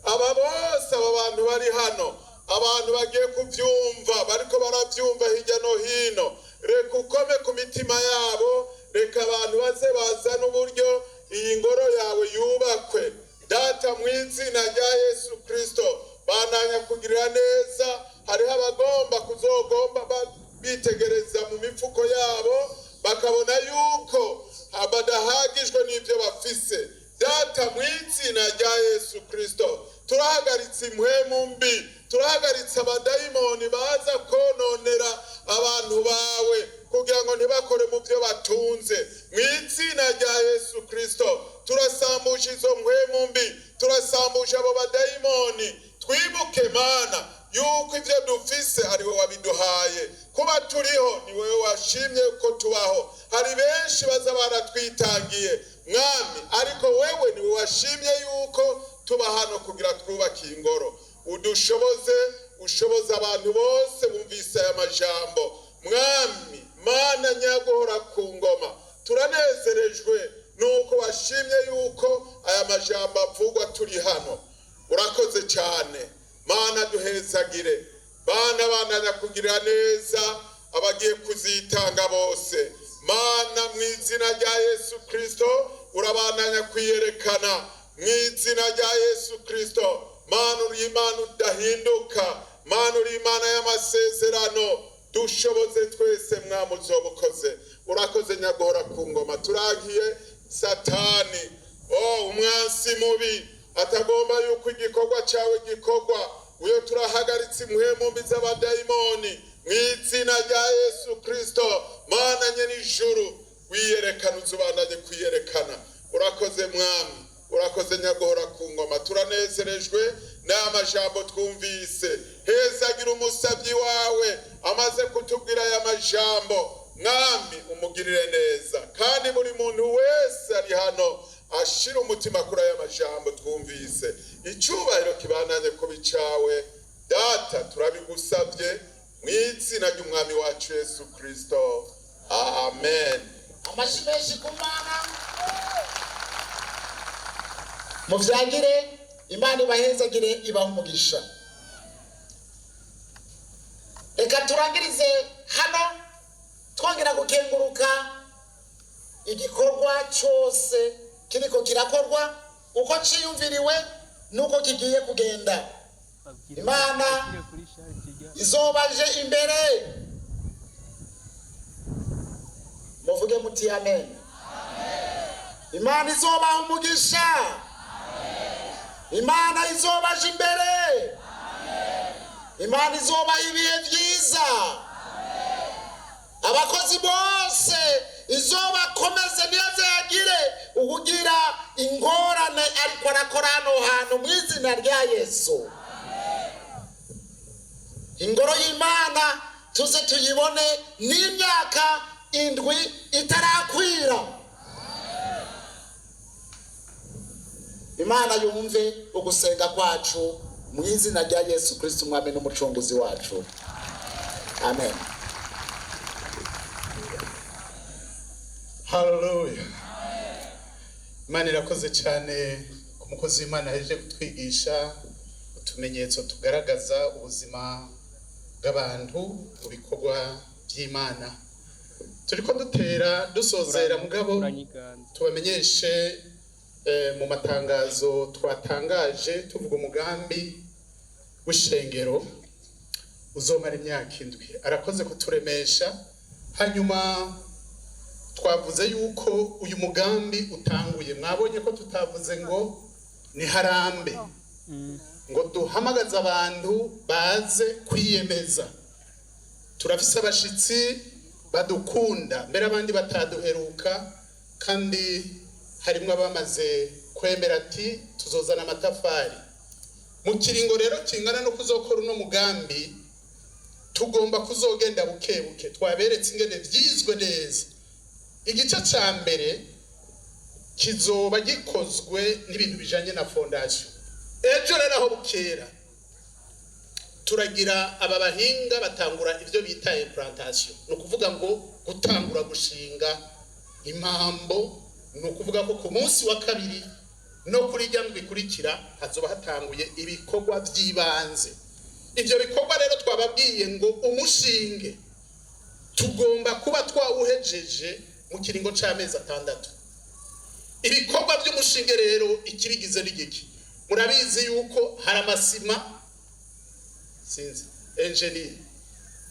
aba bose, aba bantu bari hano, abantu bagiye kubyumva, bariko barabyumva hirya no hino, reka ukome ku mitima yabo, reka abantu baze bazane uburyo iyi ngoro yawe yubakwe. Data mu izina rya Yesu Kristo, bandanya kugirira neza. Hariho abagomba kuzogomba bitegereza mu mifuko yabo bakabona yuko badahagijwe n'ibyo bafise. Data mu izina rya Yesu Kristo, turahagaritse impwemu mbi, turahagaritse abadayimoni baza kononera abantu bawe kugira ngo ntibakore mu byo batunze. Mu izina rya Yesu Kristo turasambuje izo mpwemu mbi, turasambuje abo badayimoni. Twibuke Mana yuko ibyo dufise ari wowe wabiduhaye, kuba turiho ni wowe washimye ko tubaho. Hari benshi baza baratwitangiye Mwami, ariko wewe ni wowe washimye yuko tuba hano kugira twubake ingoro. Udushoboze, ushoboze abantu bose bumvise aya majambo. Mwami Mana nyaguhora ku ngoma, turanezerejwe nuko washimye yuko aya majambo avugwa turi hano. Urakoze cyane Mana, duhezagire bana bandanya kugirira neza abagiye kuzitanga bose. Mana mu izina rya Yesu Kristo, urabandanya kwiyerekana mu izina rya Yesu Kristo. Mana uri Imana udahinduka, Mana uri Imana y'amasezerano, dushoboze twese Mwami uzobukoze. Urakoze nyaguhora ku ngoma. Turagiye Satani, oh umwansi mubi atagomba yuko igikorwa cyawe gikorwa, Uyo turahagaritse impwemu mbi z'abadayimoni mu izina rya Yesu Kristo. Mana nyen'ijuru, wiyerekana, uzubandanye kwiyerekana. Urakoze Mwami, urakoze nyaguhora ku ngoma. Turanezerejwe n'amajambo twumvise. Hezagira umusabyi wawe amaze kutubwira aya majambo. Mwami, umugirire neza, kandi buri muntu wese ari hano ashira umutima kuri aya majambo twumvise. Icyubahiro kibananye kuba icawe Data, turabigusabye mu izina ry'Umwami wacu Yesu Kristo, amen. Amashyi menshi ku Mana. Muvyagire, Imana ibahezagire, ibaha umugisha. Reka turangirize hano, twongera gukenguruka igikorwa cyose kiriko kirakorwa, uko ciyumviriwe nuko kigiye kugenda. Imana izobaje imbere. Muvuge muti amen. Imana izobaha umugisha, Imana izobaje imbere, Imana izobaha ibihe byiza. Abakozi bose izobakomeze, ntibazagire ubugira ingorane ariko arakora hano hantu mu izina rya Yesu. Ingoro y'Imana tuze tuyibone n'imyaka 7 itarakwira. Imana yumve ugusenga kwacu mu izina rya Yesu Kristo, Umwami n'Umucunguzi wacu, amen. Haleluya. Imana irakoze cyane ku mukozi w'Imana yaje kutwigisha utumenyetso tugaragaza ubuzima bw'abantu mu bikorwa by'Imana. Turiko dutera dusozera, mugabo tubamenyeshe mu matangazo twatangaje tuvuga umugambi w'ishengero uzomara imyaka 7. Arakoze kuturemesha. Hanyuma twavuze yuko uyu mugambi utanguye. Mwabonye ko tutavuze ngo ni harambe, ngo duhamagaze abantu baze kwiyemeza. Turafise abashitsi badukunda mbere abandi bataduheruka, kandi harimwo abamaze kwemera ati tuzozana amatafari. Mu kiringo rero kingana no kuzokora uno mugambi, tugomba kuzogenda buke buke. Twaberetse ingene vyizwe neza. Igice ca mbere kizoba gikozwe n'ibintu bijanye na fondation. Ejo rero aho bukera turagira aba bahinga batangura ivyo bita implantation, ni ukuvuga ngo gutangura gushinga impambo. Ni ukuvuga ko ku munsi wa kabiri no kuri rya ndwi ikurikira hazoba hatanguye ibikorwa by'ibanze. Ivyo bikorwa rero twababwiye ngo umushinge tugomba kuba twawuhejeje mu kiringo c'amezi 6. Ibikorwa by'umushinge rero ikibigize n'igiki? Murabizi yuko hari amasima, sinzi engineer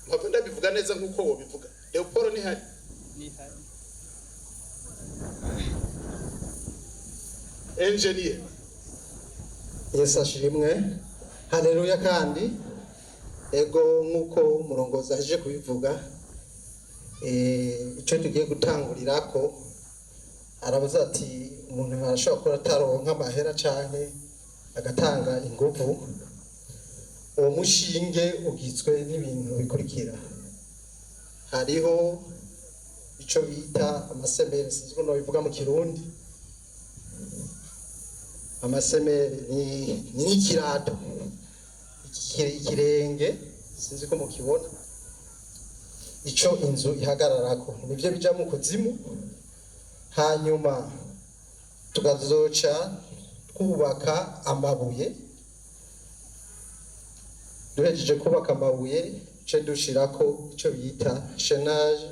mpamvu ndabivuga neza nkuko wobivuga. Leopold ni hari engineer. Yesu ashimwe, haleluya. Kandi ego nkuko umurongozi aje kubivuga, icyo tugiye gutangurirako, arabuza ati umuntu arashobora kuba ataronka amahera canke agatanga inguvu. Uwo mushinge ugizwe n'ibintu bikurikira. Hariho ico bita amasemere, sinzi ukuntu babivuga mu Kirundi. Amasemere ni nk'ikirato, ikirenge, sinzi ko mukibona, ico inzu ihagararako, nivyo bija mu kuzimu. Hanyuma tukazoca twubaka amabuye. Duhejeje kubaka amabuye, ce dushirako ico bita chaînage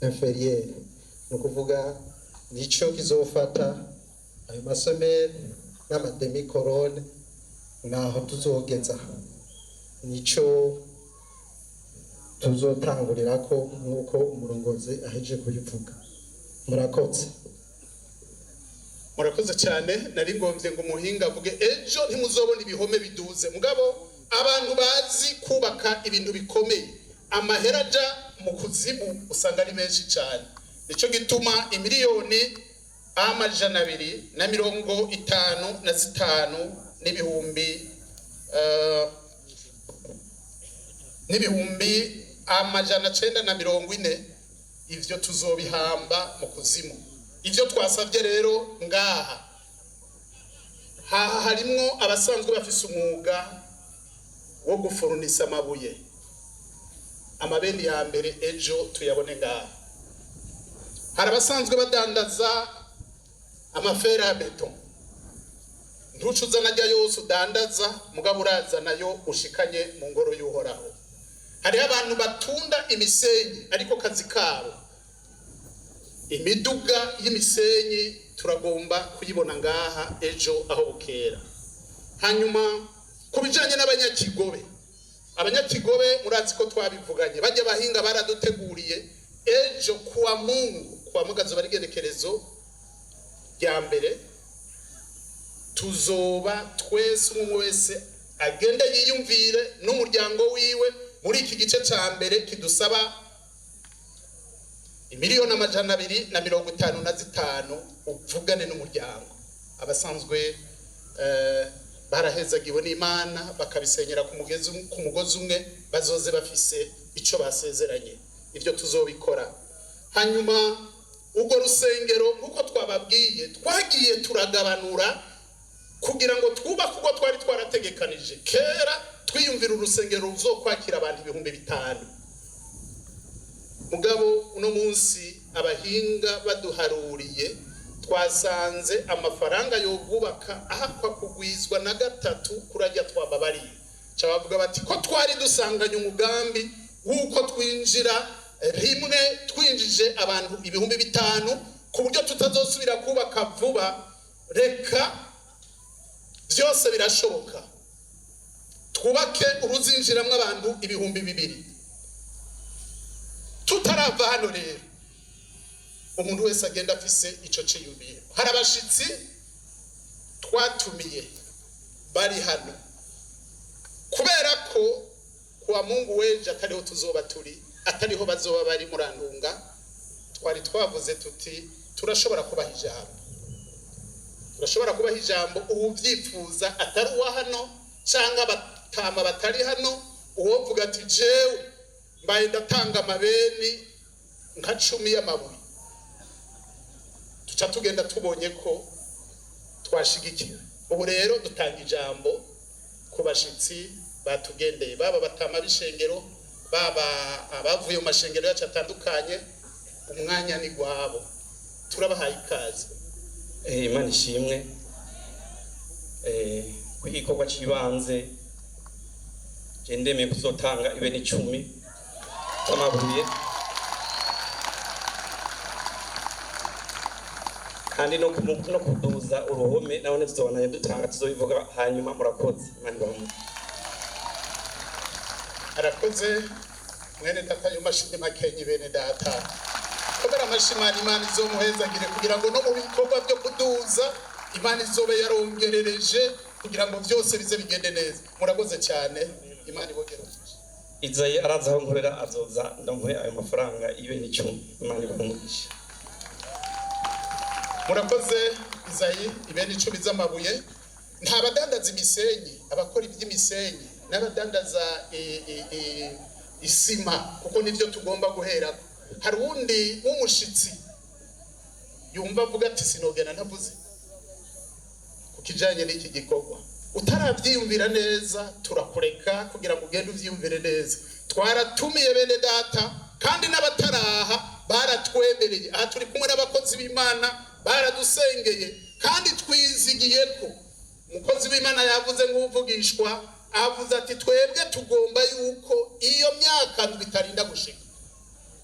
inférieur, ni ukuvuga nico kizofata ayo masomeri n'amademi-colonne, naho tuzogeza, nico tuzotangurirako nk'uko umurongozi aheje kubivuga. Murakoze. Murakoze cyane. Nari ngombye ngo umuhinga avuge ejo ntimuzobona ibihome biduze, mugabo Abantu bazi kubaka ibintu bikomeye, amahera aja mu kuzimu usanga ari menshi cyane. Nicyo gituma imiliyoni 255 n'ibihumbi 940, ivyo tuzobihamba mu kuzimu. Ivyo twasabye rero ngaha haha harimwo abasanzwe bafise umwuga wo gufurunisa amabuye. Amabeni ya mbere ejo tuyabone ngaha. Hari abasanzwe badandaza amafera ya beto, ntucuza najya yose udandaza, mugabo uraza nayo ushikanye mu ngoro y'Uhoraho. Hariho abantu batunda imisenyi ariko kazi kabo, imiduga y'imisenyi turagomba kuyibona ngaha ejo aho bukera. Hanyuma ku bijanye n'abanyakigobe, abanyakigobe murazi ko twabivuganye, bajya bahinga baraduteguriye ejo kuwa Mungu, kuwa Mugazo bari igenekerezo rya mbere, tuzoba twese umwe wese agende yiyumvire n'umuryango wiwe muri iki gice ca mbere kidusaba imiliyoni 255, uvugane n'umuryango. Abasanzwe barahezagiwe n'Imana bakabisenyera ku mugezi ku mugozi umwe, bazoze bafise ico basezeranye. Ibyo tuzobikora. Hanyuma urwo rusengero nkuko twababwiye twagiye turagabanura kugira ngo twubake uko twari twarategekanije kera. Twiyumvira urusengero ruzokwakira abantu 5000, mugabo uno munsi abahinga baduharuriye twasanze amafaranga yo kubaka ahakwa kugwizwa na 3 kurajya twababariye. Cabavuga bati ko twari dusanganye umugambi w'uko twinjira rimwe twinjije abantu 5000 ku buryo tutazosubira kubaka vuba, reka byose birashoboka twubake uruzinjiramwo abantu 2000. Tutarava hano rero umuntu wese agenda afise ico ciyumviro. Hari abashitsi twatumiye bari hano, kubera ko kuwa Mungu weje atariho tuzoba turi, atariho bazoba bari murandunga, twari twavuze tuti turashobora kubaha ijambo, turashobora kubaha ijambo uwuvyifuza atari uwa hano cyangwa abatama batari hano, uwovuga ati jewe mbaye ndatanga amabeni nka 10 y'amabuye, tuca tugenda tubonye ko twashigikiwe. Ubu rero dutanga ijambo ku bashitsi batugendeye, baba batama b'ishengero, baba abavuye mu mashengero yacu atandukanye, umwanya ni gwabo, turabahaye ikaze. Imana ishimwe. Ku gikorwa cibanze je ndemeye kuzotanga ibeni 10 z'amabuye, kandi no kuduza uruhome naho tuzobana dutanga, tuzobivuga hanyuma. Murakoze, Imana ibahe. Arakoze mwene data y'umashini makenyi. Bene data kubera amashimani Imana izomuhezagire kugira ngo no mu bikorwa byo kuduza Imana izobe yarongerereje kugira ngo byose bize bigende neza. Murakoze cyane, Imana ibongere. Izayi araza aho nkorera azoza ndamuhe ayo mafaranga ibe ni 10. Imana ibahe. Murakoze Izayi, ibeni 10 z'amabuye. Nta badandaza imisenyi, abakora iby'imisenyi n'abadandaza isima, kuko nivyo tugomba guhera. Hari uwundi w'umushitsi yumva avuga ati sinogena ntavuze ku kijanye n'iki gikorwa, utaravyiyumvira neza turakureka kugira ngo ugende uvyiyumvire neza. Twaratumiye bene data kandi n'abataraha baratwemereye. Aha turi kumwe n'abakozi b'Imana baradusengeye kandi twizigiye ko umukozi w'Imana yavuze nk'uvugishwa, avuze ati twebwe tugomba yuko iyo myaka bitarinda gushika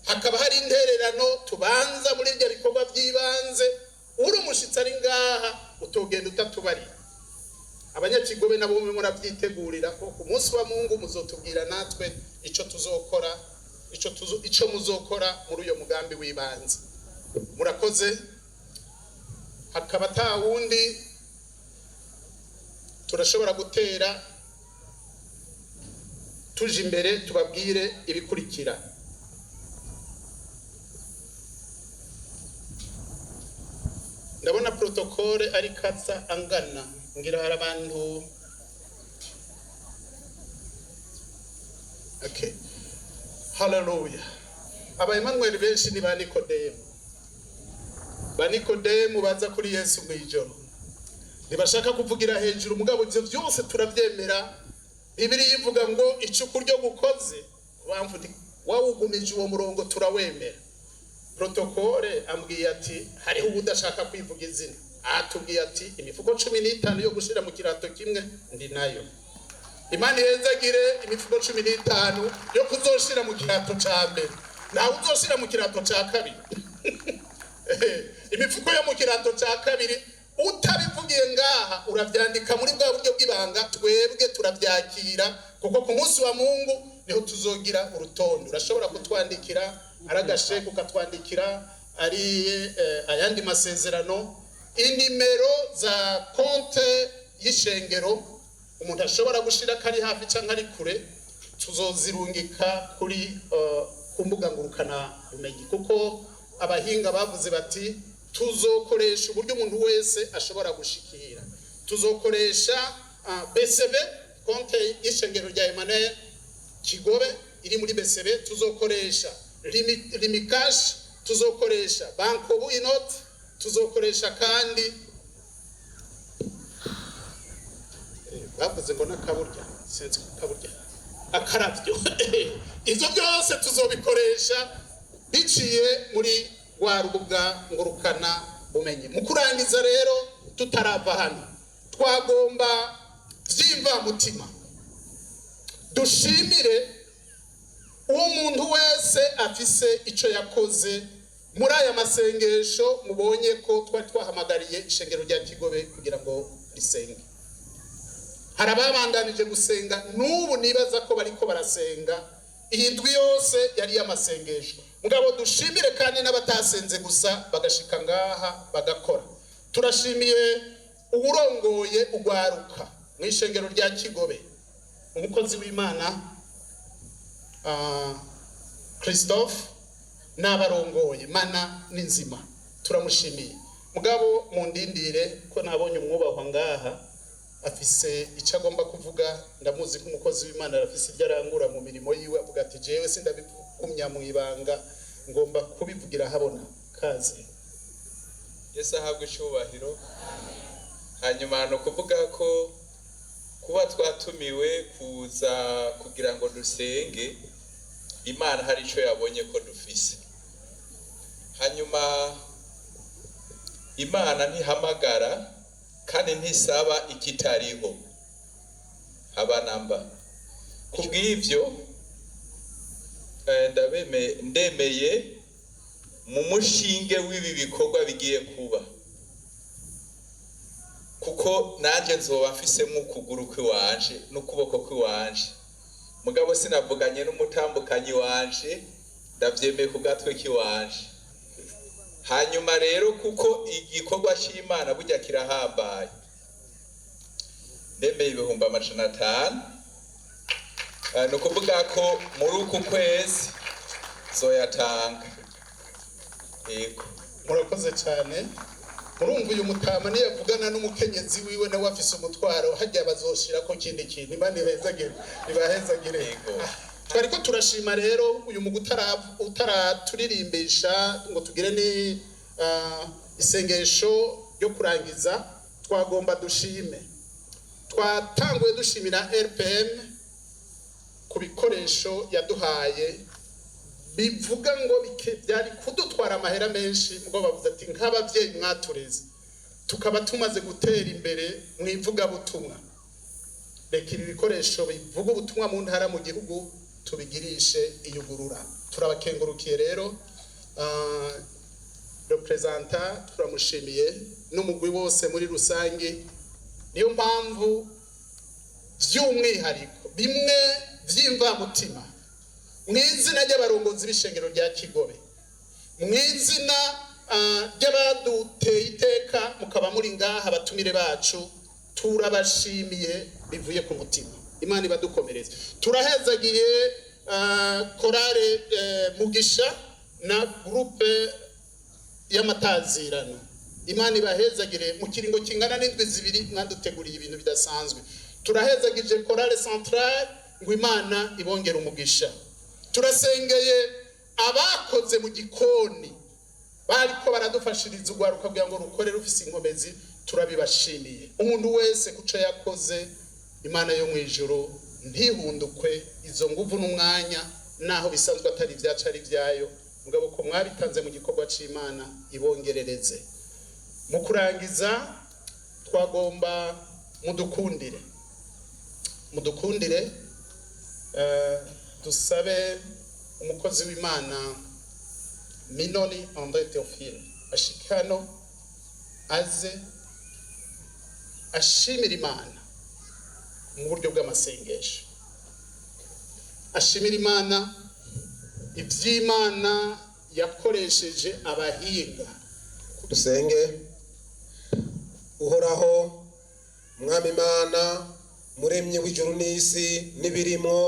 hakaba hari intererano tubanza muri ibyo bikorwa by'ibanze. Uri umushitsi ari ngaha utogenda utatubariye. Abanyakigobe nabo murabyitegurira ko ku munsi wa Mungu muzotubwira natwe ico tuzokora, ico muzokora muri uyo mugambi w'ibanze. Murakoze. Hakaba ta wundi turashobora gutera Tuje imbere tubabwire ibikurikira. Ndabona protokole ari katsa angana, ngira hari abantu. Okay, haleluya. Aba Emmanuel benshi ni ba Nikodemu. Ba Nikodemu baza kuri Yesu mu ijoro, ntibashaka kuvugira hejuru, mugabo ibyo byose turabyemera. Bibiliya ivuga ngo icuku ryo gukoze wawugumije uwo murongo turawemera. Protokole ambwiye ati hariho ubudashaka kwivuga izina, atubwiye ati imifuko 15 yo gushira mu kirato kimwe ndi nayo. Imana ihezagire imifuko 15 yo kuzoshira mu kirato ca mbere, nawe uzoshira mu kirato ca kabiri. Imifuko yo mu kirato ca kabiri utabivugiye ngaha uravyandika muri bwa buryo bw'ibanga, twebwe turavyakira, kuko ku munsi wa Mungu niho tuzogira urutonde. Urashobora kutwandikira ari agasheke, ukatwandikira ari ayandi masezerano, inimero za konte y'ishengero umuntu ashobora gushira kari hafi canke ari kure, tuzozirungika kuri ku mbuga ngurukana bumenyi, kuko abahinga bavuze bati tuzokoresha uburyo umuntu wese ashobora gushikira. Tuzokoresha BCB, konte y'ishengero rya Emmanuel Kigobe iri muri BCB, tuzokoresha Limikash, tuzokoresha Bankobu inoti, tuzokoresha kandi bavuze ngo n'akaburya, sinzi kaburya akaravyo. Ivyo byose tuzobikoresha biciye muri rwa rubuga ngurukana bumenyi. Mu kurangiza rero, tutarava hano, twagomba vy'imvamutima dushimire uwo muntu wese afise ico yakoze muri aya masengesho. Mubonye ko twari twahamagariye ishengero rya Kigobe kugira ngo risenge. Hari ababandanije gusenga n'ubu nibaza ko bariko barasenga, iyi ndwi yose yari y'amasengesho. Mugabo dushimire kandi n'abatasenze gusa bagashika ngaha bagakora. Turashimiye uwurongoye ugwaruka mu ishengero rya Kigobe, umukozi w'Imana Christophe n'abarongoye mana n'inzima, turamushimiye. Mugabo mundindire ko nabonye umwubahwa ngaha afise icyo agomba kuvuga. Ndamuzi nk'umukozi w'Imana, arafise ibyo arangura mu mirimo yiwe, avuga ati jewe sindabigumya mu ibanga, ngomba kubivugira habona. Kaze. Yesu ahabwe icyubahiro. Hanyuma ni ukuvuga ko kuba twatumiwe kuza kugira ngo dusenge Imana, hari icyo yabonye ko dufise. Hanyuma Imana ntihamagara kandi ntisaba ikitariho, haba namba. Kubw'ivyo ndemeye mu mushinge w'ibi bikorwa bigiye kuba, kuko nanjye nzoba mfisemo ukuguru kw'iwanje n'ukuboko kw'iwanje. Mugabo sinavuganye n'umutambukanyi wanje, ndavyemeye ku gatwe k'iwanje. Hanyuma rero kuko igikorwa cy'Imana burya kirahambaye, ndemeye 500,000. Ni ukuvuga ko muri uku kwezi zoyatanga. Yego, murakoze cyane. Murumva uyu mutama niyavugana n'umukenyezi wiwe, nawe afise umutwaro, hajya bazoshira ko kindi kintu. Imana ibahezagire, ibahezagire. Twariko turashima rero uyu mugwi utaraturirimbiisha ngo tugire ni isengesho ryo kurangiza. Twagomba dushime, twatanguye dushimira RPM ku bikoresho yaduhaye, bivuga ngo byari kudutwara amahera menshi, ngo bavuze ati nk'abavyeyi mwatureze tukaba tumaze gutera imbere mu ivugabutumwa, reka ibi bikoresho bivuga ubutumwa mu ntara mu gihugu tubigirishe iyugurura. Turabakengurukiye rero, representa turamushimiye n'umugwi wose muri rusange. Niyo mpamvu by'umwihariko bimwe by'imvamutima mu izina ry'abarongozi b'ishengero rya Kigobe, mu izina ry'abaduteye iteka mukaba muri ngaha abatumire bacu, turabashimiye bivuye ku mutima. Imana ibadukomereze. Turahezagiye korale Mugisha na groupe y'amatazirano. Imana ibahezagire mu kiringo kingana n'indwi 2 mwaduteguriye ibintu bidasanzwe. Turahezagije korale centrale ngo Imana ibongere umugisha. Turasengeye abakoze mu gikoni bariko baradufashiriza urwaruka kugira ngo rukore rufise inkomezi, turabibashimiye. Umuntu wese kuco yakoze, Imana yo mu ijuru ntihundukwe izo nguvu n'umwanya, naho bisanzwe atari ibyacu ari ibyayo, mugabo ko mwabitanze mu gikorwa c'Imana ibongerereze. Mu kurangiza twagomba mudukundire dusabe umukozi w'Imana Minoni André Théophile ashike hano aze ashimira Imana mu buryo bw'amasengesho, ashimira Imana iby'Imana yakoresheje abahinga. Dusenge. Uhoraho Mwami Imana muremye w'ijuru n'isi n'ibirimo,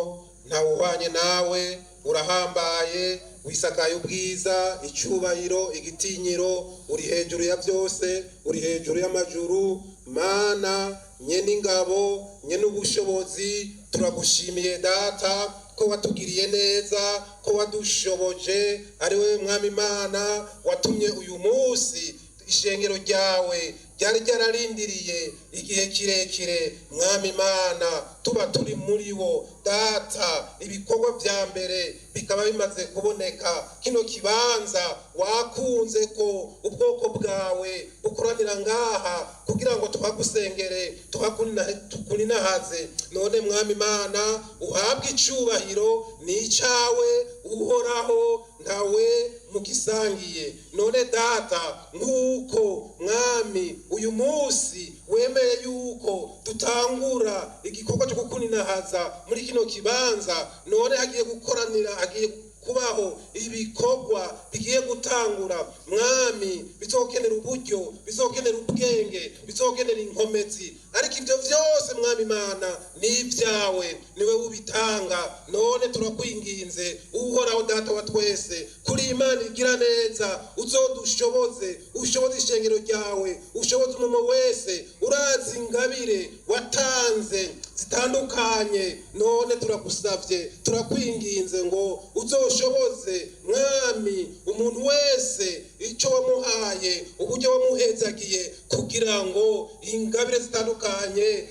ntawuhwanye nawe, urahambaye, wisakaye ubwiza, icyubahiro, igitinyiro, uri hejuru ya byose, uri hejuru y'amajuru. Mana nyene ingabo, nyene ubushobozi, turagushimiye Data ko watugiriye neza, ko wadushoboje, ari wewe Mwami Imana watumye uyu munsi ishengero ryawe ryari ryararindiriye igihe kirekire. Mwami Imana tuba turi muri wo Data, ibikorwa vya mbere bikaba bimaze kuboneka. Kino kibanza wakunze ko ubwoko bwawe bukoranira ngaha kugira ngo tuhagusengere, tuhakuninahaze. None Mwami Imana uhabwe icubahiro, ni icawe Uhoraho, ntawe mugisangiye. None Data, nk'uko Mwami uyu munsi wemeye yuko dutangura igikorwa cyo kukuninahaza muri kino kibanza, none hagiye gukoranira, hagiye kubaho ibikorwa bigiye gutangura Mwami, bizokenera uburyo, bizokenera ubwenge, bizokenera inkomezi, ariko ibyo byose Mwami Imana ni ibyawe, niwe ubitanga. None turakwinginze Uhoraho Data wa twese, kuri Imana igira neza, uzodushoboze, ushoboze ishengero ryawe, ushoboze umuntu wese urazi ingabire watanze zitandukanye. None turagusavye, turakwinginze ngo uzoshoboze Mwami umuntu wese icyo wamuhaye, uburyo wamuhezagiye, kugira ngo ingabire zitandukanye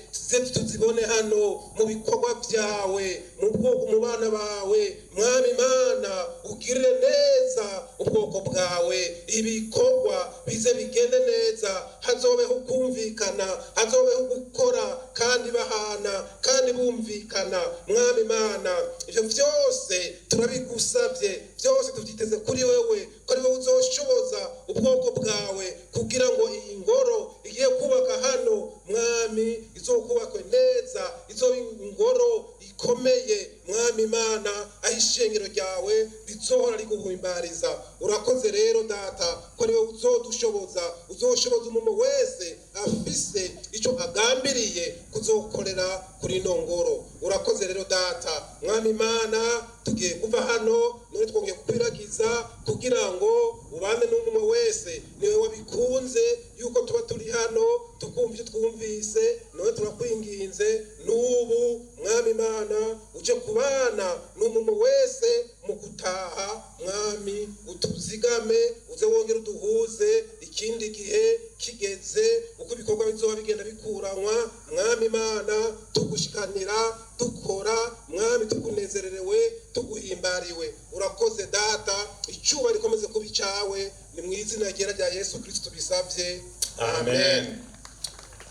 tuzibone hano mu bikorwa byawe, mu bwoko, mu bana bawe. Mwami Imana ugirire neza ubwoko bwawe, ibikorwa bize bigende neza, hazobeho kumvikana, hazobeho gukora kandi bahana kandi bumvikana. Mwami Imana ivyo vyose turabigusavye, byose tuvyiteze kuri wewe, ko ari wowe uzoshoboza ubwoko bwawe kugira ngo iyi ngoro igiye kubaka hano Mwami izokubakwe neza, izoba ingoro ikomeye Mwami Imana, aho ishengero ryawe rizohora riguhimbariza. Urakoze rero Data ko ari wowe uzodushoboza, uzoshoboza umuntu wese afise ico agambiriye kuzokorera kuri ino ngoro. Urakoze rero Data. Mwami Imana tugiye kuva hano, none twongeye kukwiragiza kugira ngo ubane n'umwe wese, niwe wabikunze yuko tuba turi hano tukumva icyo twumvise. None turakwinginze n'ubu Mwami Imana uje kubana n'umuntu wese mu gutaha. Mwami utuzigame, uze wongere uduhuze ikindi gihe kigeze, uko ibikorwa bizoba bigenda bikuranwa. Mwami Imana tugushikanira dukora, Mwami tukunezererewe, tuguhimbariwe. Urakoze Data, icyubahiro rikomeze kuba icawe, ni mu izina ryera rya Yesu Kristo tubisabye, amen.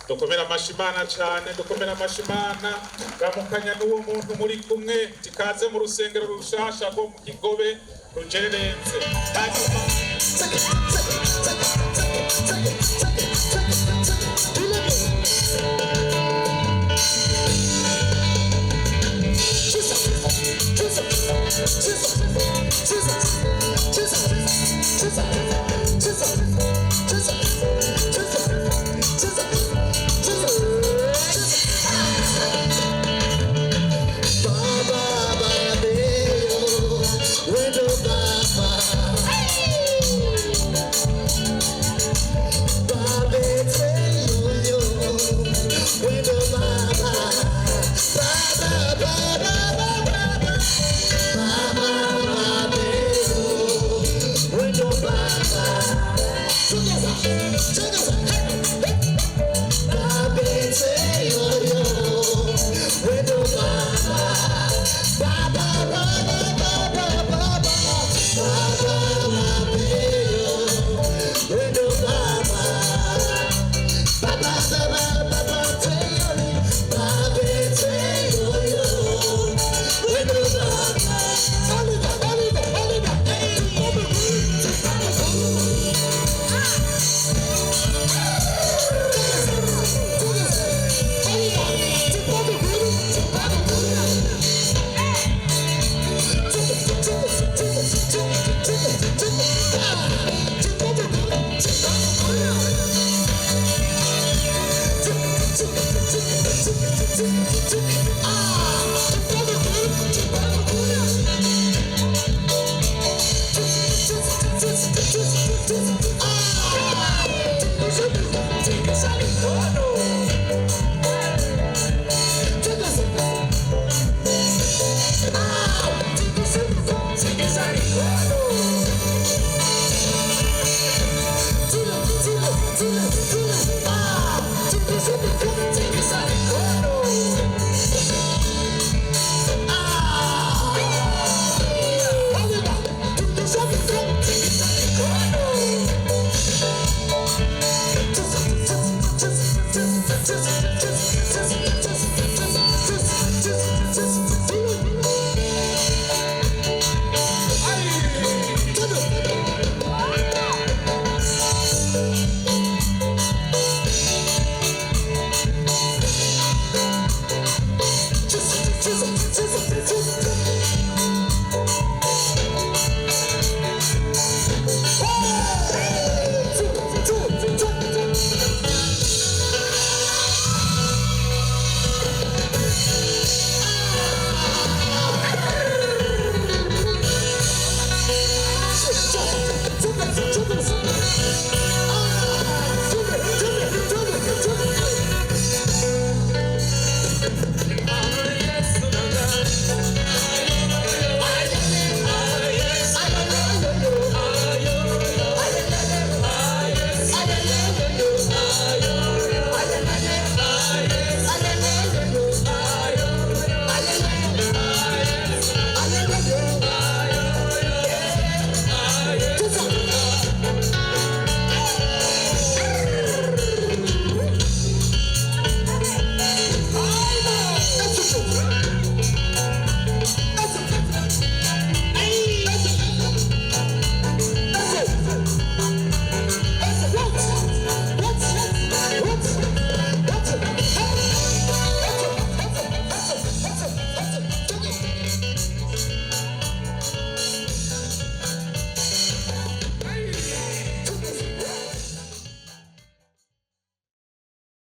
Dukomera amashyi Imana cyane, dukomera amashyi Imana. Ramukanya n'uwo muntu muri kumwe, tikaze mu rusengero rushasha rwo mu Kigobe rujerenze. Jesus, Jesus, Jesus, Jesus, Jesus, Jesus.